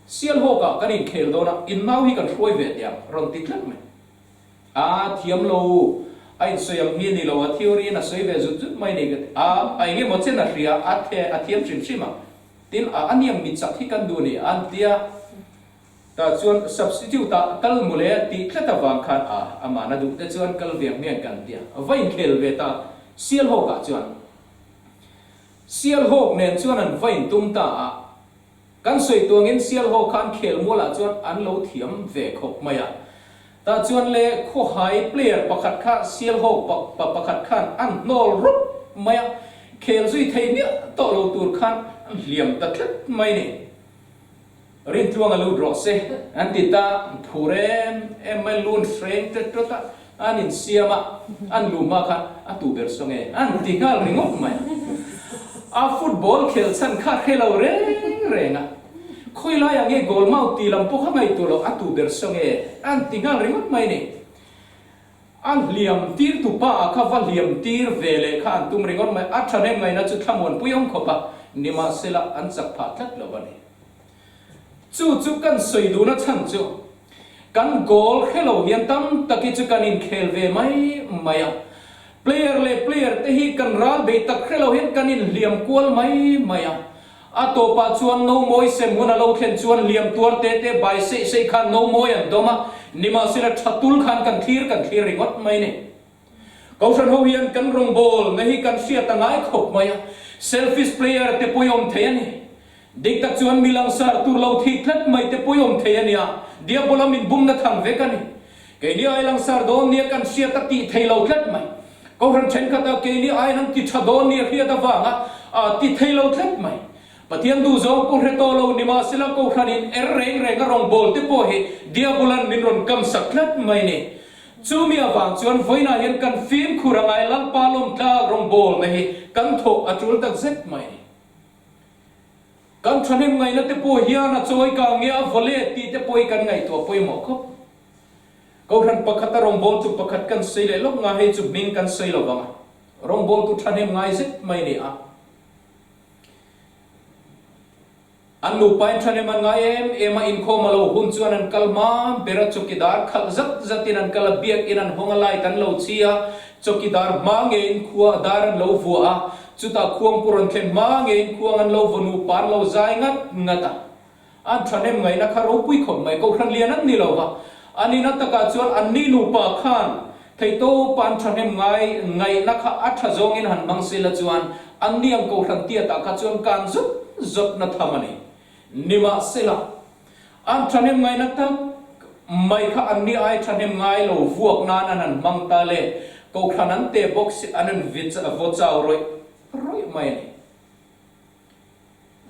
Sialhawkah kan inkhel dawn a, in nau hi kan hruai ve teh ang rawn ti tlat mai. A thiam lo, a insawi ang hi a ni lo, a theory in a sawi ve zut zut mai a ni ka ti. A, a eng emaw chen a hria, a the, a thiam hrim hrim a. Tin, a aniang mi chak hi kan duh a ni, an ti a. Tah chuan substitute ah kal mawle a tih tlat avang khan a, amah na duh te chuan kal ve ang hmiang kan ti a. Va inkhel ve ta Sialhawk ah chuan. Sialhawk nen chuan an va intum ta a. Kan sawi tuangin Sialhawk khan khelmualah chuan an lo thiam ve khawp mai a. Tah chuan le khawhai player pakhat kha Sialhawk pa pakhat khan an hnawl rup mai a, khel zui thei miah tawh lo tur khan an hliam ta tlat mai ni. Rintluang a lut rawh se an ti ta, phur em em mai lun hreng tet tawt a, an insiam a, an lu hma khan a tu ber saw nge an ti nghal ringawt mai a. A football khel chhan kha hre lo reng reng a, khawi laiah nge goal mau ti lam pawh kha ngaihtuah loh a tu ber saw nge an ti nghal ringawt mai ni. A hliam tir tu pa kha va hliam tir ve leh kha an tum ringawt mai, a thahnem ngaihna chu thlamuanpui awm khawp a, nimahsela an chak phah tlat lo a ni. Chu chu kan sawi duhna chhan chu kan goal hre lo hian tam taki chu kan inkhel ve mai mai a, player leh player te hi kan ral bei tak hre lo hian kan inhliam kual mai mai a, a tawpah chuan no mawi sem hun a lo thlen chuan hliam tuar te te bai seih seih khan no mawi an dawm a, nimahsela tha tul khan kan thlir kan thlir ringawt mai ni. Kohhran ho hian kan rawngbawl na hi kan hriat a ngai khawp mai a, selfish player te pawih awm thei a ni. Dik tak chuan mi langsar tur lo thih tlat mai te pawih awm thei a nia, Diabola min bumna thang vek a ni. Keini ai langsar dawn nia kan hriat a tih thei lo tlat mai. Kohhran thenkhatah keini ai han ti tha dawn nia hriat avanga a ti thei lo tlat mai. Pathian duhzawng pawh hre tawh lo nimahsela Kohhranin er reng reng a rawngbawl te pawh hi Diabolan min rawn kamsak tlat mai ni. Chumi avang chuan vawiinah hian kan fimkhur a ngai Lalpa lawmtlak rawngbawlna hi kan thawh a tul tak zet mai ni. Kan thahnem ngaihna te pawh hian a chawi kang nge a vaw let tih te pawh hi kan ngaihtuah pawimawh khawp. Kohhran pakhata rawngbawltu pakhat kan sawi leh lawk nga hei chu hming kan sawi lo vang a, rawngbawltu thahnem ngai zet mai ni a. An nupain thahnem an ngai em em a, inkhawm a lo hun chuan an kal hma ber a, chawkidar khalh zat zatin an kal a, biakin an hawng a, light an lo chhi a, chawkidar hma ngeiin khua dar an lo vuah a, chutah khuangpu rawn thlen hma ngeiin khuang an lo vaw nupa an lo zai ngat ngat a. An thahnem ngaihna kha ropui khawp mai, Kohhran lian an ni lo va, an ina takah chuan anni nupa khan theihtawpa an thahnem ngai ngaihna kha a tha zawngin han hmang sela chuan anni ang Kohhran tiatah kha chuan kan zawt zawtna tham a ni. Nimahsela, an thahnem ngaihna tak mai kha anni ai thahnem ngai lo vuak nan an han hmang ta le, Kohhran an te bawk si an han vaw chau rawih rawih mai a ni.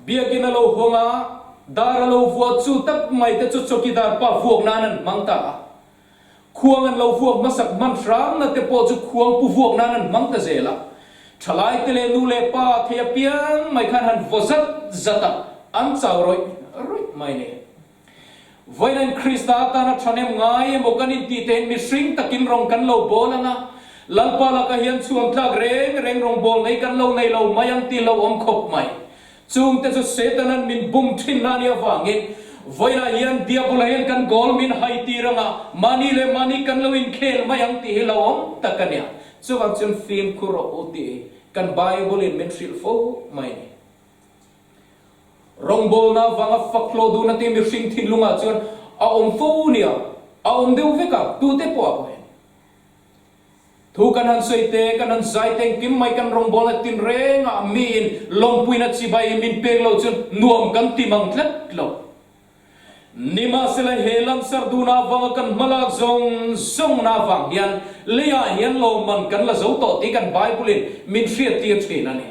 Biakinn a lo hawng a, dar a lo vuah chu tak mai te chu chawkidar pa vuak nan an hmang ta a. Khuang an lo vuak hmasak hman hramna te pawh chu khuang pu vuak nan an hmang ta zel a. Thalai te leh nu leh pa thei apiang mai khan han vaw zat zat a, an chau rawih rawih mai a ni. Vawiin Krista atana thahnem ngai emaw kan intih tein mihring takin rawng kan lo bawl ang a, Lalpa lakah hian chhuan tlak reng reng rawngbawl nei kan lo nei lo mai ang tih lo awm khawp mai. Chungte chu Setanan min bum thin na nih avangin Vawiinah hian Diabola hian kan goal min hai tir anga mahni leh mahni kan lo inkhel mai ang tih hi lo awm tak a nia. Chuvang chuan fimkhur rawh u tih hi kan Bible in min hrilh fo mai a ni. Rawngbawlna avanga fak hlawh duhna te mihring thinlungah chuan a awm fo nia, a awm deuh vek ang, tute pawh a pawhin. Thu kan han sawi te, kan han zai te engkim mai kan rawngbawlna tinrengah miin lawmpuina chibai min pek loh chuan nuam kan ti mang tlat lo. Nimahsela he langsar duhna avanga kan hmalak zawng zawngna avang hian leiah hian lawmman kan la zo tawh tih kan Bible-in min hriattir thin a ni.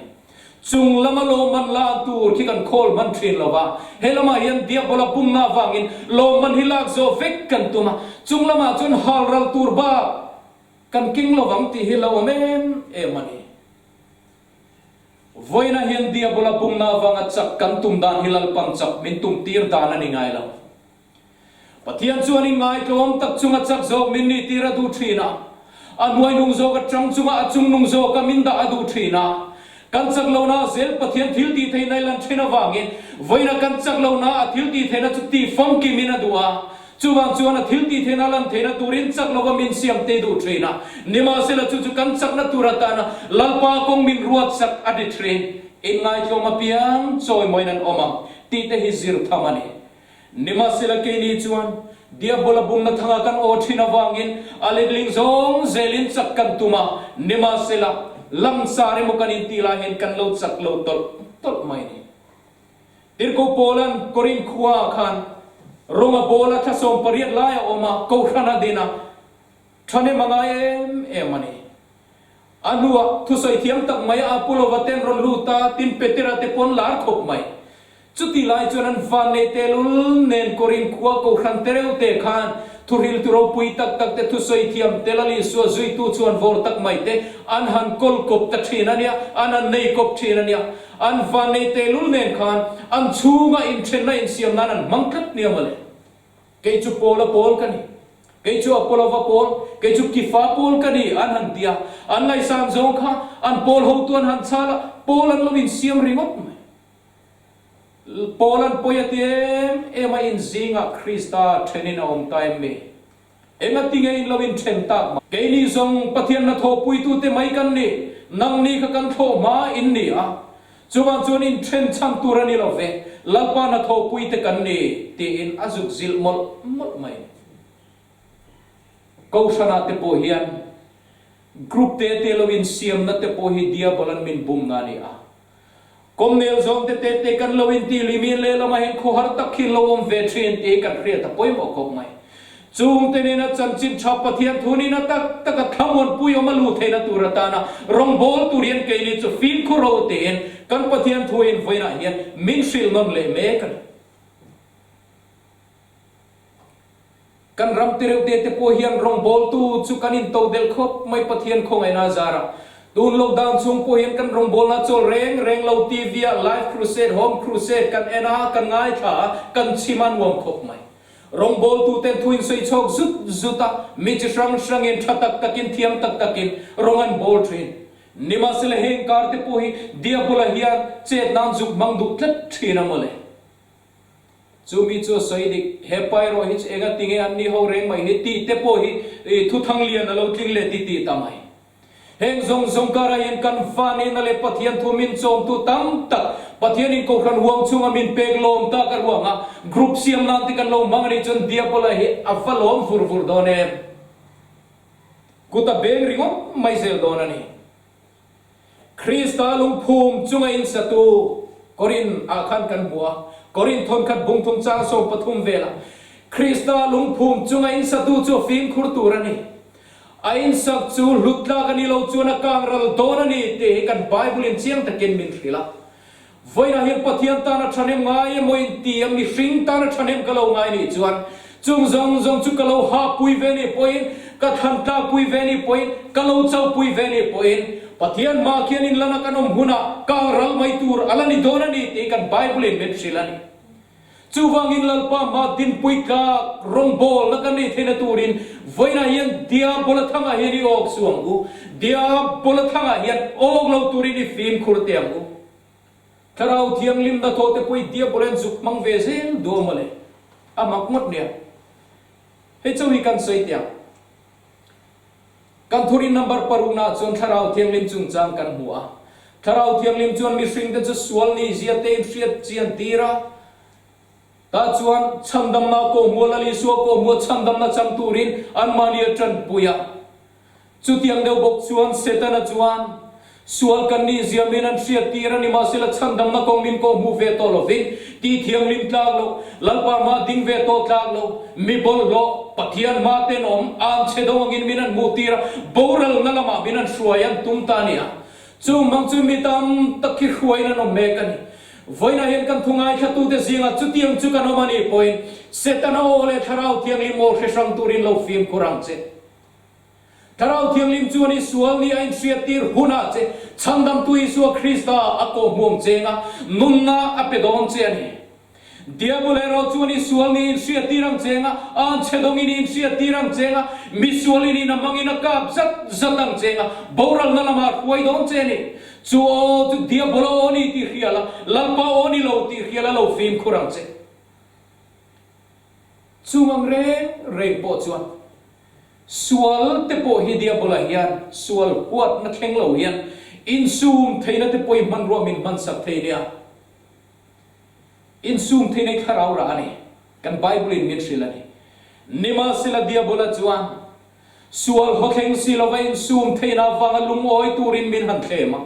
Chung lama lawmman lak tur khi kan khawl hman thin lo va, he lamah hian Diabola pumna avangin lawmman hi lak zawh vek kan tum a, chung lamah chuan hal ral tur bak kan keng lovang tih hi lo awm em em a ni. Vawiinah hian Diabola bumna avanga chak kan tum dan hi Lalpan chak min tum tir dan a ni ngai lo. Pathian chuan in ngaitlawm tak chunga chak zawk min nih tir a duh thin a, a hnuainung zawk atang chunga a chungnung zawka min dah a duh thin a. Kan chak lohna zel Pathian thil tih theihna i lan thin avangin vawiinah kan chak lohna a thil tih theihna chu tih famkimin a duh a. Chuvang chuan a thil tih theihna lan theihna turin chak lova min siam te duh thin a, nimahsela chu chu kan chakna tur atana Lalpa kawng min ruat sak a ti thin. Inngaithlawm apiang chawimawiin an awm ang tih te hi zir tham a ni. Nimahsela keini chuan Diabola bumna thanga kan aw thin avangin a letling zawng zelin chak kan tum a, nimahsela langsar emaw kan intih lai hian kan lo chak lo tawlh tawlh mai a ni. Tirhkoh Paula'n Korinth khuaah khan Roma bawla thla 18 lai a awm a, kohhran a din a, thahnem a ngai em em a ni. A hnuah thusawi thiam tak mai a Apollo-va ten rawn lut a, tin Petera te pawn lar khawp mai. Chuti lai chuan an vannei telul nen Korinth khua kohhran tereuh te khan Thuhriltu ropui tak tak te thusawi thiam te Lal Isua zuitu chuan vawr tak mai te an han kawl kawp ta thin a nia, an han nei kawp thin a nia. An vannei tehlul nen khan an chhunga inthenna insiam nan an hmang tlat nia mawle. Kei chu Paula pawl ka ni, kei chu Apolova pawl, kei chu Kifa pawl ka ni an han ti a, an ngaihsan zawng kha an pawl hotu an han chhal a, pawl an lo insiam ringawt mai. Paul an pawi a ti em em a inzingah Krista thenin a awm ta em mi? Engati nge in lo inthen tak mai? Keini zawng Pathian hnathawhpuitute mai kan ni, nangni kha kan thlawh hma in ni a, chuvang chuan inthen chhan tur a ni lo ve, Lalpa hnathawhpuite kan ni, tiin a zuk zilh mawlh mawlh mai. Kohhranah te pawh hian group te te lo insiamna te pawh hi Diabolan min bumna a ni a. Kawmnel zawng te te te kan lo inti limin lehlamah hian khawhar tak hi lo awm ve thin tih hi kan hriat a pawimawh khawp mai. Chungte nena chanchin tha Pathian thu nihna tak taka thlamuanpui awm a luh theihna tur atana rawngbâwl tur hian keini chu fimkhur ro tiin kan Pathian thu invawiinah hian min hrilh nawn leh mek a ni. Kan ram tireuh te te pawh hian rawngbawltu chu kan intodelh khawp mai Pathian khawngaihna a zar a. Tun lockdown chhung pawh hian kan rawngbawlna chawl reng reng lo TV ah live crusade, home crusade kan en a, kan ngaithla a, kan chhim a nuam khawp mai. Rawngbawltu ten thu in sawi chhawk zut zut a, mi chi hrang hrangin tha tak takin thiam tak takin rawng an bawl thin. Nimahsela heng kar te pawh hi Diabola hian chet nan zuk hmang duh tlat thin a mawle. Chu mi chu a sawi dik, he pa erawh hi chu enga tinge an ni ho reng mai hi tih te pawh hi i thuthang lian a lo tling leh ti tih ta mai. Heng zawng zawng karah hian kan fa nena leh Pathian thu min chawmtu tam tak Pathian in Kohhran huang chhunga min pek lawm tak a ruanga group siam nan te kan lo hmang a nih chuan Diabola hi a va lawm vur vur dawn em? Kut a beng ringawt mai zel dawn a ni. Krista lungphum chunga insatu Korin ah khan kan hmu a, Korin thawnkhat bungthum chang 13 velah Krista lungphum chunga insatu chu a fimkhur tur a ni. A insak chu hlut tlak a ni lo chuan a kang ral dawn a ni tih hi kan Bible in chiang takin min hrilh a. Vawiinah hian Pathian tan a thahnem ngai emaw inti a, mihring tan a thahnem ka lo ngai nih chuan chung zawng zawng chu ka lo hahpui ve nih pawhin, ka thlan tlakpui ve nih pawhin, ka lo chauhpui ve nih pawhin, Pathian hma khian inlana kan awm hunah kang ral mai tur a la ni dawn a ni tih kan Bible-in min hrilh a ni. Chuvangin Lalpa hma dinpui tlak rawngbawlna kan nei theihna turin vawiinah hian Diabola thangah hian i awk suh ang u, Diabola thangah hian awk lo turin i fimkhur teh ang u. Thlarau Thianghlimna thaw te pawh i Diabola hian zuk hmang ve zel duh a mawle. A mak ngawt nia. Hei chauh hi kan sawi teh ang. Kan thurin number paruknaah chuan Thlarau Thianghlim chungchang kan hmu a. Thlarau Thianghlim chuan mihringte chu sual ni zia tein hriat chian tir a. Tah chuan chhandamna kawhhmuh Lal Isua kawhhmuh chhandamna chang turin anmahni a tanpui a. Chutiang deuh bawk chuan Setana chuan sual kan nih zia min an hriat tir a ni mahsela chhandamna kawng min kawhhmuh ve tawh lovin ti thianghlim tlak lo, Lalpa hma ding ve tawh tlak lo, mi bawlhhlawh, Pathian hma tenawm, an chhe deuh angin min an hmuh tir a, boralna lamah min an hruai an tum ta a ni a. Chung hmang chu mi tam tak hi hruaiin an awm mek a ni. Vawiinah hian kan thu ngaithlatute zingah chutiang chu kan awm a nih pawhin Setana aw leh Thlarau Thianghlim aw hre hrang turin lo fimkhur ang che. Thlarau Thianghlim chuan i sual ni a inhriattir hunah che Chhandamtu Isua Krista a kawhhmuam cheng a, nunna a pe dawn che a ni. Diabol erawh chuan i sual ni inhriattir ang cheng a, an chhe dawngin i inhriattir ang cheng a, mi sualin in a hmangin a kap zat zat ang cheng a, boralna lamah a hruai dawn che a ni. Chu aw chu Diabol aw ni tih hria la, Lalpa aw ni lo tih hria la lo fimkhur ang che. Chung ang reng reng pawh chuan sual te pawh hi Diabola hian sual huatna thleng lo hian insum theihna te pawh i hmanrua min hmansak thei nia. Insum theihna i thlarau rah a ni. Kan Bible in min hrilh a ni. Nimahsela Diabola chuan sual hawthleng si lova insum theihna avanga lungawi turin min han thlem a.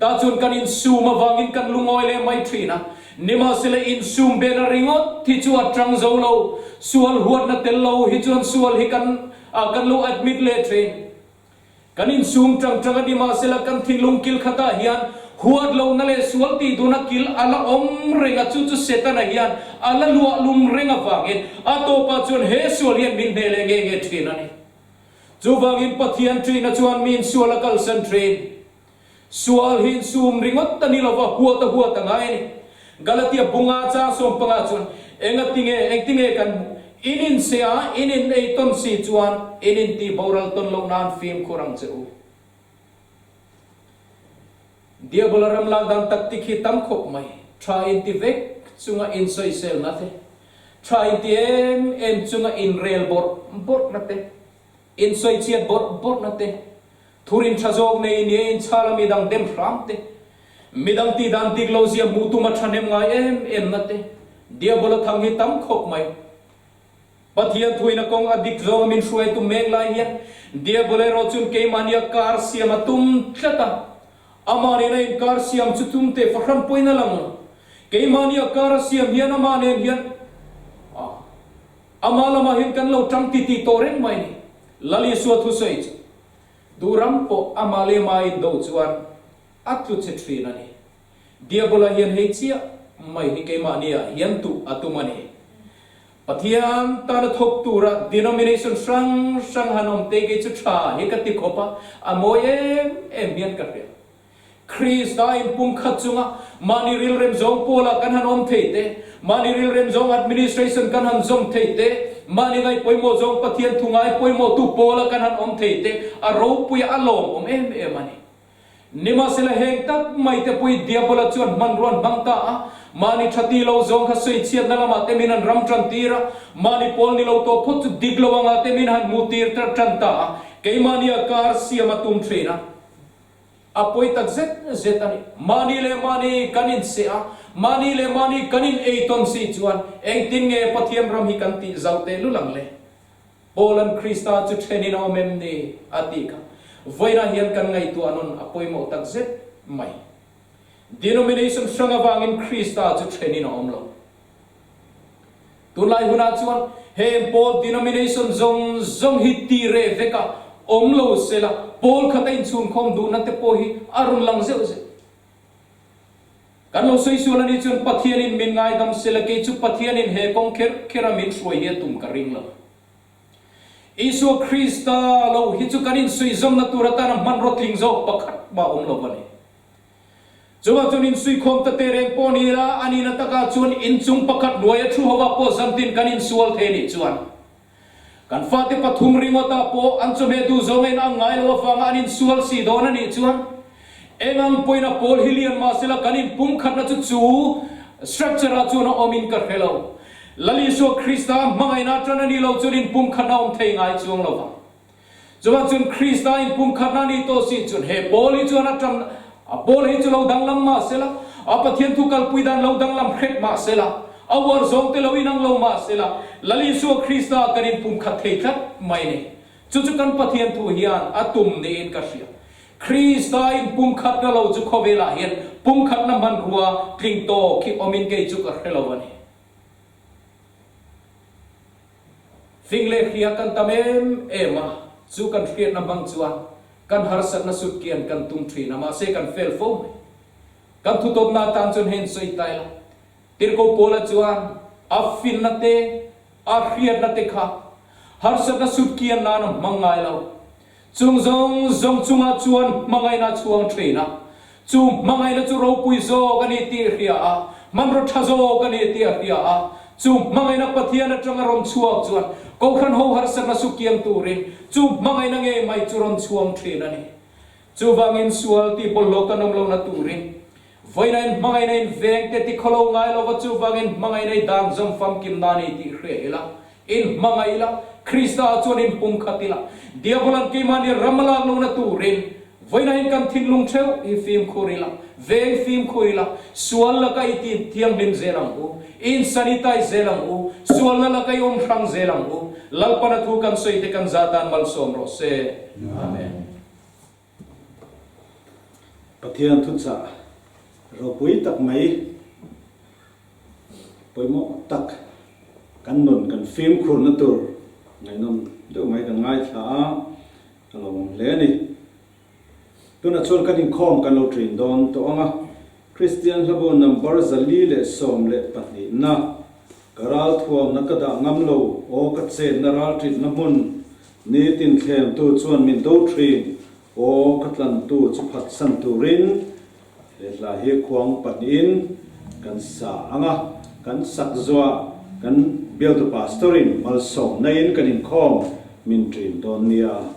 Tah chuan kan insum avangin kan lungawi leh mai thin a. Nimahsela insum bena ringawt hi chu a tang zo lo. Sual huatna tel lo hi chuan sual hi kan kan lo admit leh thin. Kan insum tang tang a ni mahsela kan thinlung kil khatah hian huat lohna leh sual tih duna kil a la awm reng a, chu chu Setana hian a la luah lum reng avangin a tawpah chuan he sual hian min hneh leh nge nge thin a ni. Chuvangin Pathian ṭihna chuan mi insual a kalsan ṭhin. Sual hi insum ringawt a ni lova, huat a huat a ngai a ni. Galatia bunga chang sawmpangah chuan, Engatinge, engtinge kan hmuh? In inse a, in in ei tawn si chuan in inti boral tawn loh nan fimkhur ang che u. Diabola ram lak dan taktik hi tam khawp mai. Tha inti vek chunga insawiselna te, tha inti em em chunga inrel bawrh bawrhna te, insawichhiat bawrh bawrhna te, Thurin tha zawk nei nia inchhal a midang dem hram te, midang tih dan dik lo zia hmuh tum a thahnem ngai em em na te, Diabola thang hi tam khawp mai. Pathian thuin a kawng a dik zawng a min hruai tum mek lai hian Diabola erawh chuan keimahnia kar siam a tum tlat a, amah nena inkar siam chu tum teh fahran pawhin a lang lo. Keimahnia kar a siam hian amah nen hian amah lamah hian kan lo tang titih tawh reng mai a ni. Lal Isua thusawi chu Duram pawh amah leh mah indo chuan a tlu che thin a ni. Diabola hian hei chiah mai hi keimahniah hian tuh a tum a ni. Pathian tana thawk tura denomination hrang hrang han awm te kei chu tha hi ka ti khawp a, a mawi em em hian ka hria. Krista inpumkhat chunga mahni rilrem zawng pawlah kan han awm thei te, mahni rilrem zawng administration kan han zawm thei te, mahni ngai pawimawh zawng Pathian thu ngai pawimawhtu pawla kan han awm thei te, a ropui a lawmawm em em a ni. Nimahsela heng tak mai te pawhi Diabola chuan hmanrua an hmang ta a, mahni tha ti lo zawng kha sawichhiatna lamah te min han ram tan tir a, mahni pawl ni lo tawh phawt chu dik lo angah te min han hmuh tir tan ta a, keimahni a kar siam a tum thin a. A pawi tak zet zet a ni. Mahni leh mahni kan inseh a, mahni leh mahni kan in ei tawn si chuan engtin nge Pathian ram hi kan tih zauh teh lul ang le? Paula'n Krista chu then in a awm em ni? a tih kha. Vawiinah hian kan ngaihtuah nawn a pawimawh tak zet mai. Denomination hrang avangin Krista chu then in a awm lo. Tunlai hunah chuan heng pawl denomination zawng zawng hi ti reh vek a awm lo sela, pawl khat a inchhunkhawm duhna te pawh hi a rawn lang zeuh zeuh. Kan lo sawi sual a nih chuan Pathianin min ngaidam sela, kei chu Pathianin he kawng kher kher a min hruai hi a tum ka ring lo. Isua Krista lo hi chu kan insuihzawmna tur atana hmanraw tling zawk pakhat mah awm lo a ni. Chuvang chuan insuikhawm ta teh reng pawh ni ila, a nihna takah chuan inchung pakhat hnuaia thu hova pawh zantin kan insual thei nih chuan kan fate pathum ringawtah pawh an chawhmeh duh zawng a inang ngai lo avanga an insual si dawn a nih chuan eng ang pawhin a pawl hi lian mahsela kan inpumkhatna chu chu structure ah chuan a awmin ka hre lo. Lal Isua Krista hmangaihna atan a nih loh chuan inpumkhatna a awm thei ngai chuang lo vang. Chuvang chuan Krista inpumkhatna a nih tawh si chuan he pawl hi chuan a tan a pawl hi chu lo danglam mah sela, a Pathian thu kalpui dan lo danglam hret mah sela, a uar zawng te lo inang lo mah sela, Lal Isua Krista kan inpumkhat thei tlat mai ni. Chu chu kan Pathian thu hian a tum niin ka hria. Krista inpumkhatna lo chu khawvelah hian pumkhatna hmanrua tling tawk hi awmin kei chu ka hre lo a ni. Fing leh hria kan tam em em a, chu kan hriatna hmang chuan kan harsatna sut kian kan tum thin a, mahse kan fail fo mai. Kan thutawpna atan chuan hei sawi ta ila, Tirhkoh Paula chuan a finna te, a hriatna te kha harsatna sut kian nan a hmang ngai lo. Chung zawng zawng chungah chuan hmangaihna a chhuang thin a, chu hmangaihna chu ropui zawk a ni tih a hria a, hmanraw tha zawk a ni tih a hria a, chu hmangaihna Pathian atanga rawn chhuak chuan Kohhran ho harsatna su kiang turin chu hmangaihna ngei mai chu rawn chhuang thin a ni. Chuvangin sual tih bawlhhlawh kan awm lohna turin vawiina in hmangaihna in veng te ti khawlo ngai lova chuvangin hmangaihna i dan zawm famkim na ni tih hria ila, in hmangaih ila, Krista ah chuan in pumkhat ila, Diabolan keimahni ram a lak lohna turin vawiina in kan thinlung theuh hi fimkhur ila, veng fimkhur ila, sual laka i ti thianghlim zel ang u, in sanitize zel ang u, sualna laka i awm hrang zel ang u, Lalpana thu kan sawi te kan za tan malsawm rawh se. Amen. Pathian thuchah ropui tak mai pawimawh tak kan nun kan fimkhurna tur ngaihnawm deuh mai kan ngaithla a, a lawmawm hle a ni. Tunah chuan kan inkhawm kan lo ṭin dawn tawh ang a, Kristian hlabu number 412 na ka ralthuamna ka dah ngam lo aw ka chenna ralṭitna hmun Nitin thlemtu chuan min do thin, aw ka tlantu chu phatsan turin he hla hi khuang pahnihin kan sa ang a, kan sak zuah kan bialtu pastor-in malsawmna-in kan inkhawm min ṭin dawn nia.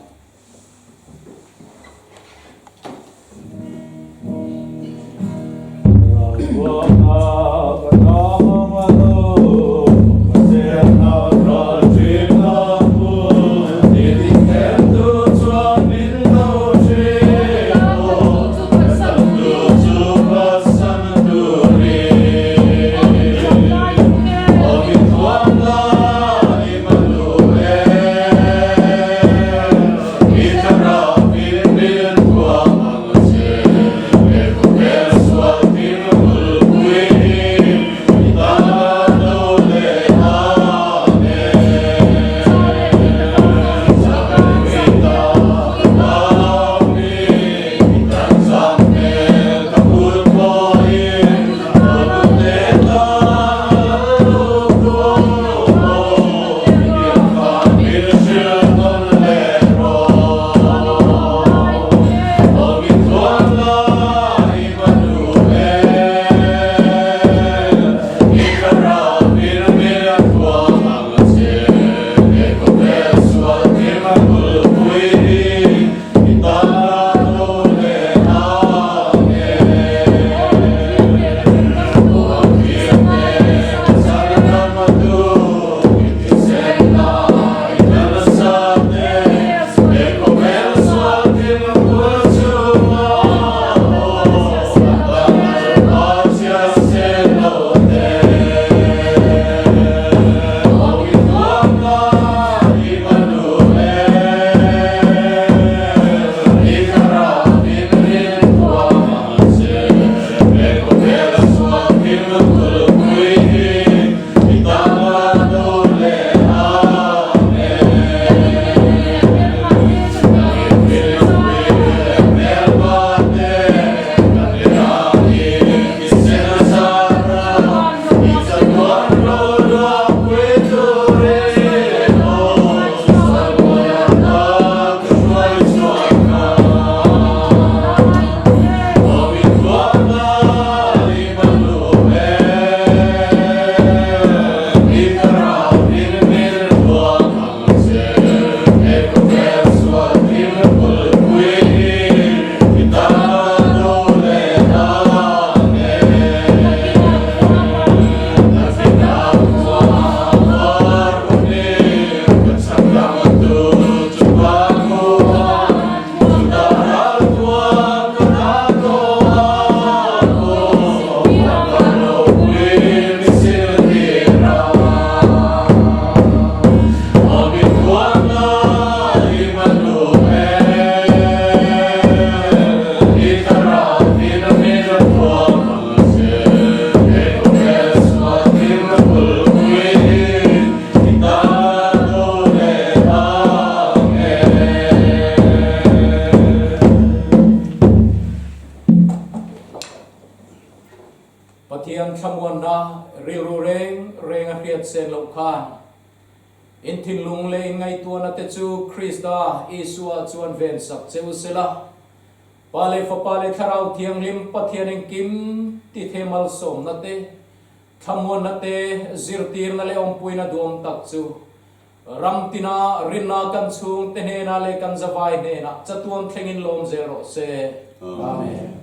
thlamuanna rilru reng reng a hriat sen loh khan in thinlung leh in ngaihtuahna te chu Krista Isua chuan ven sak che u sela. Pa leh Fapa leh Thlarau Thianghlim Pathian engkim ti the malsawmna te, thlamuanna te, zirtirna leh awmpuina duam tak chu Ram tina rinna kan chhungte hnenah leh kan zavai hnenah chatuan thlengin lawm zel rawh se. Amen.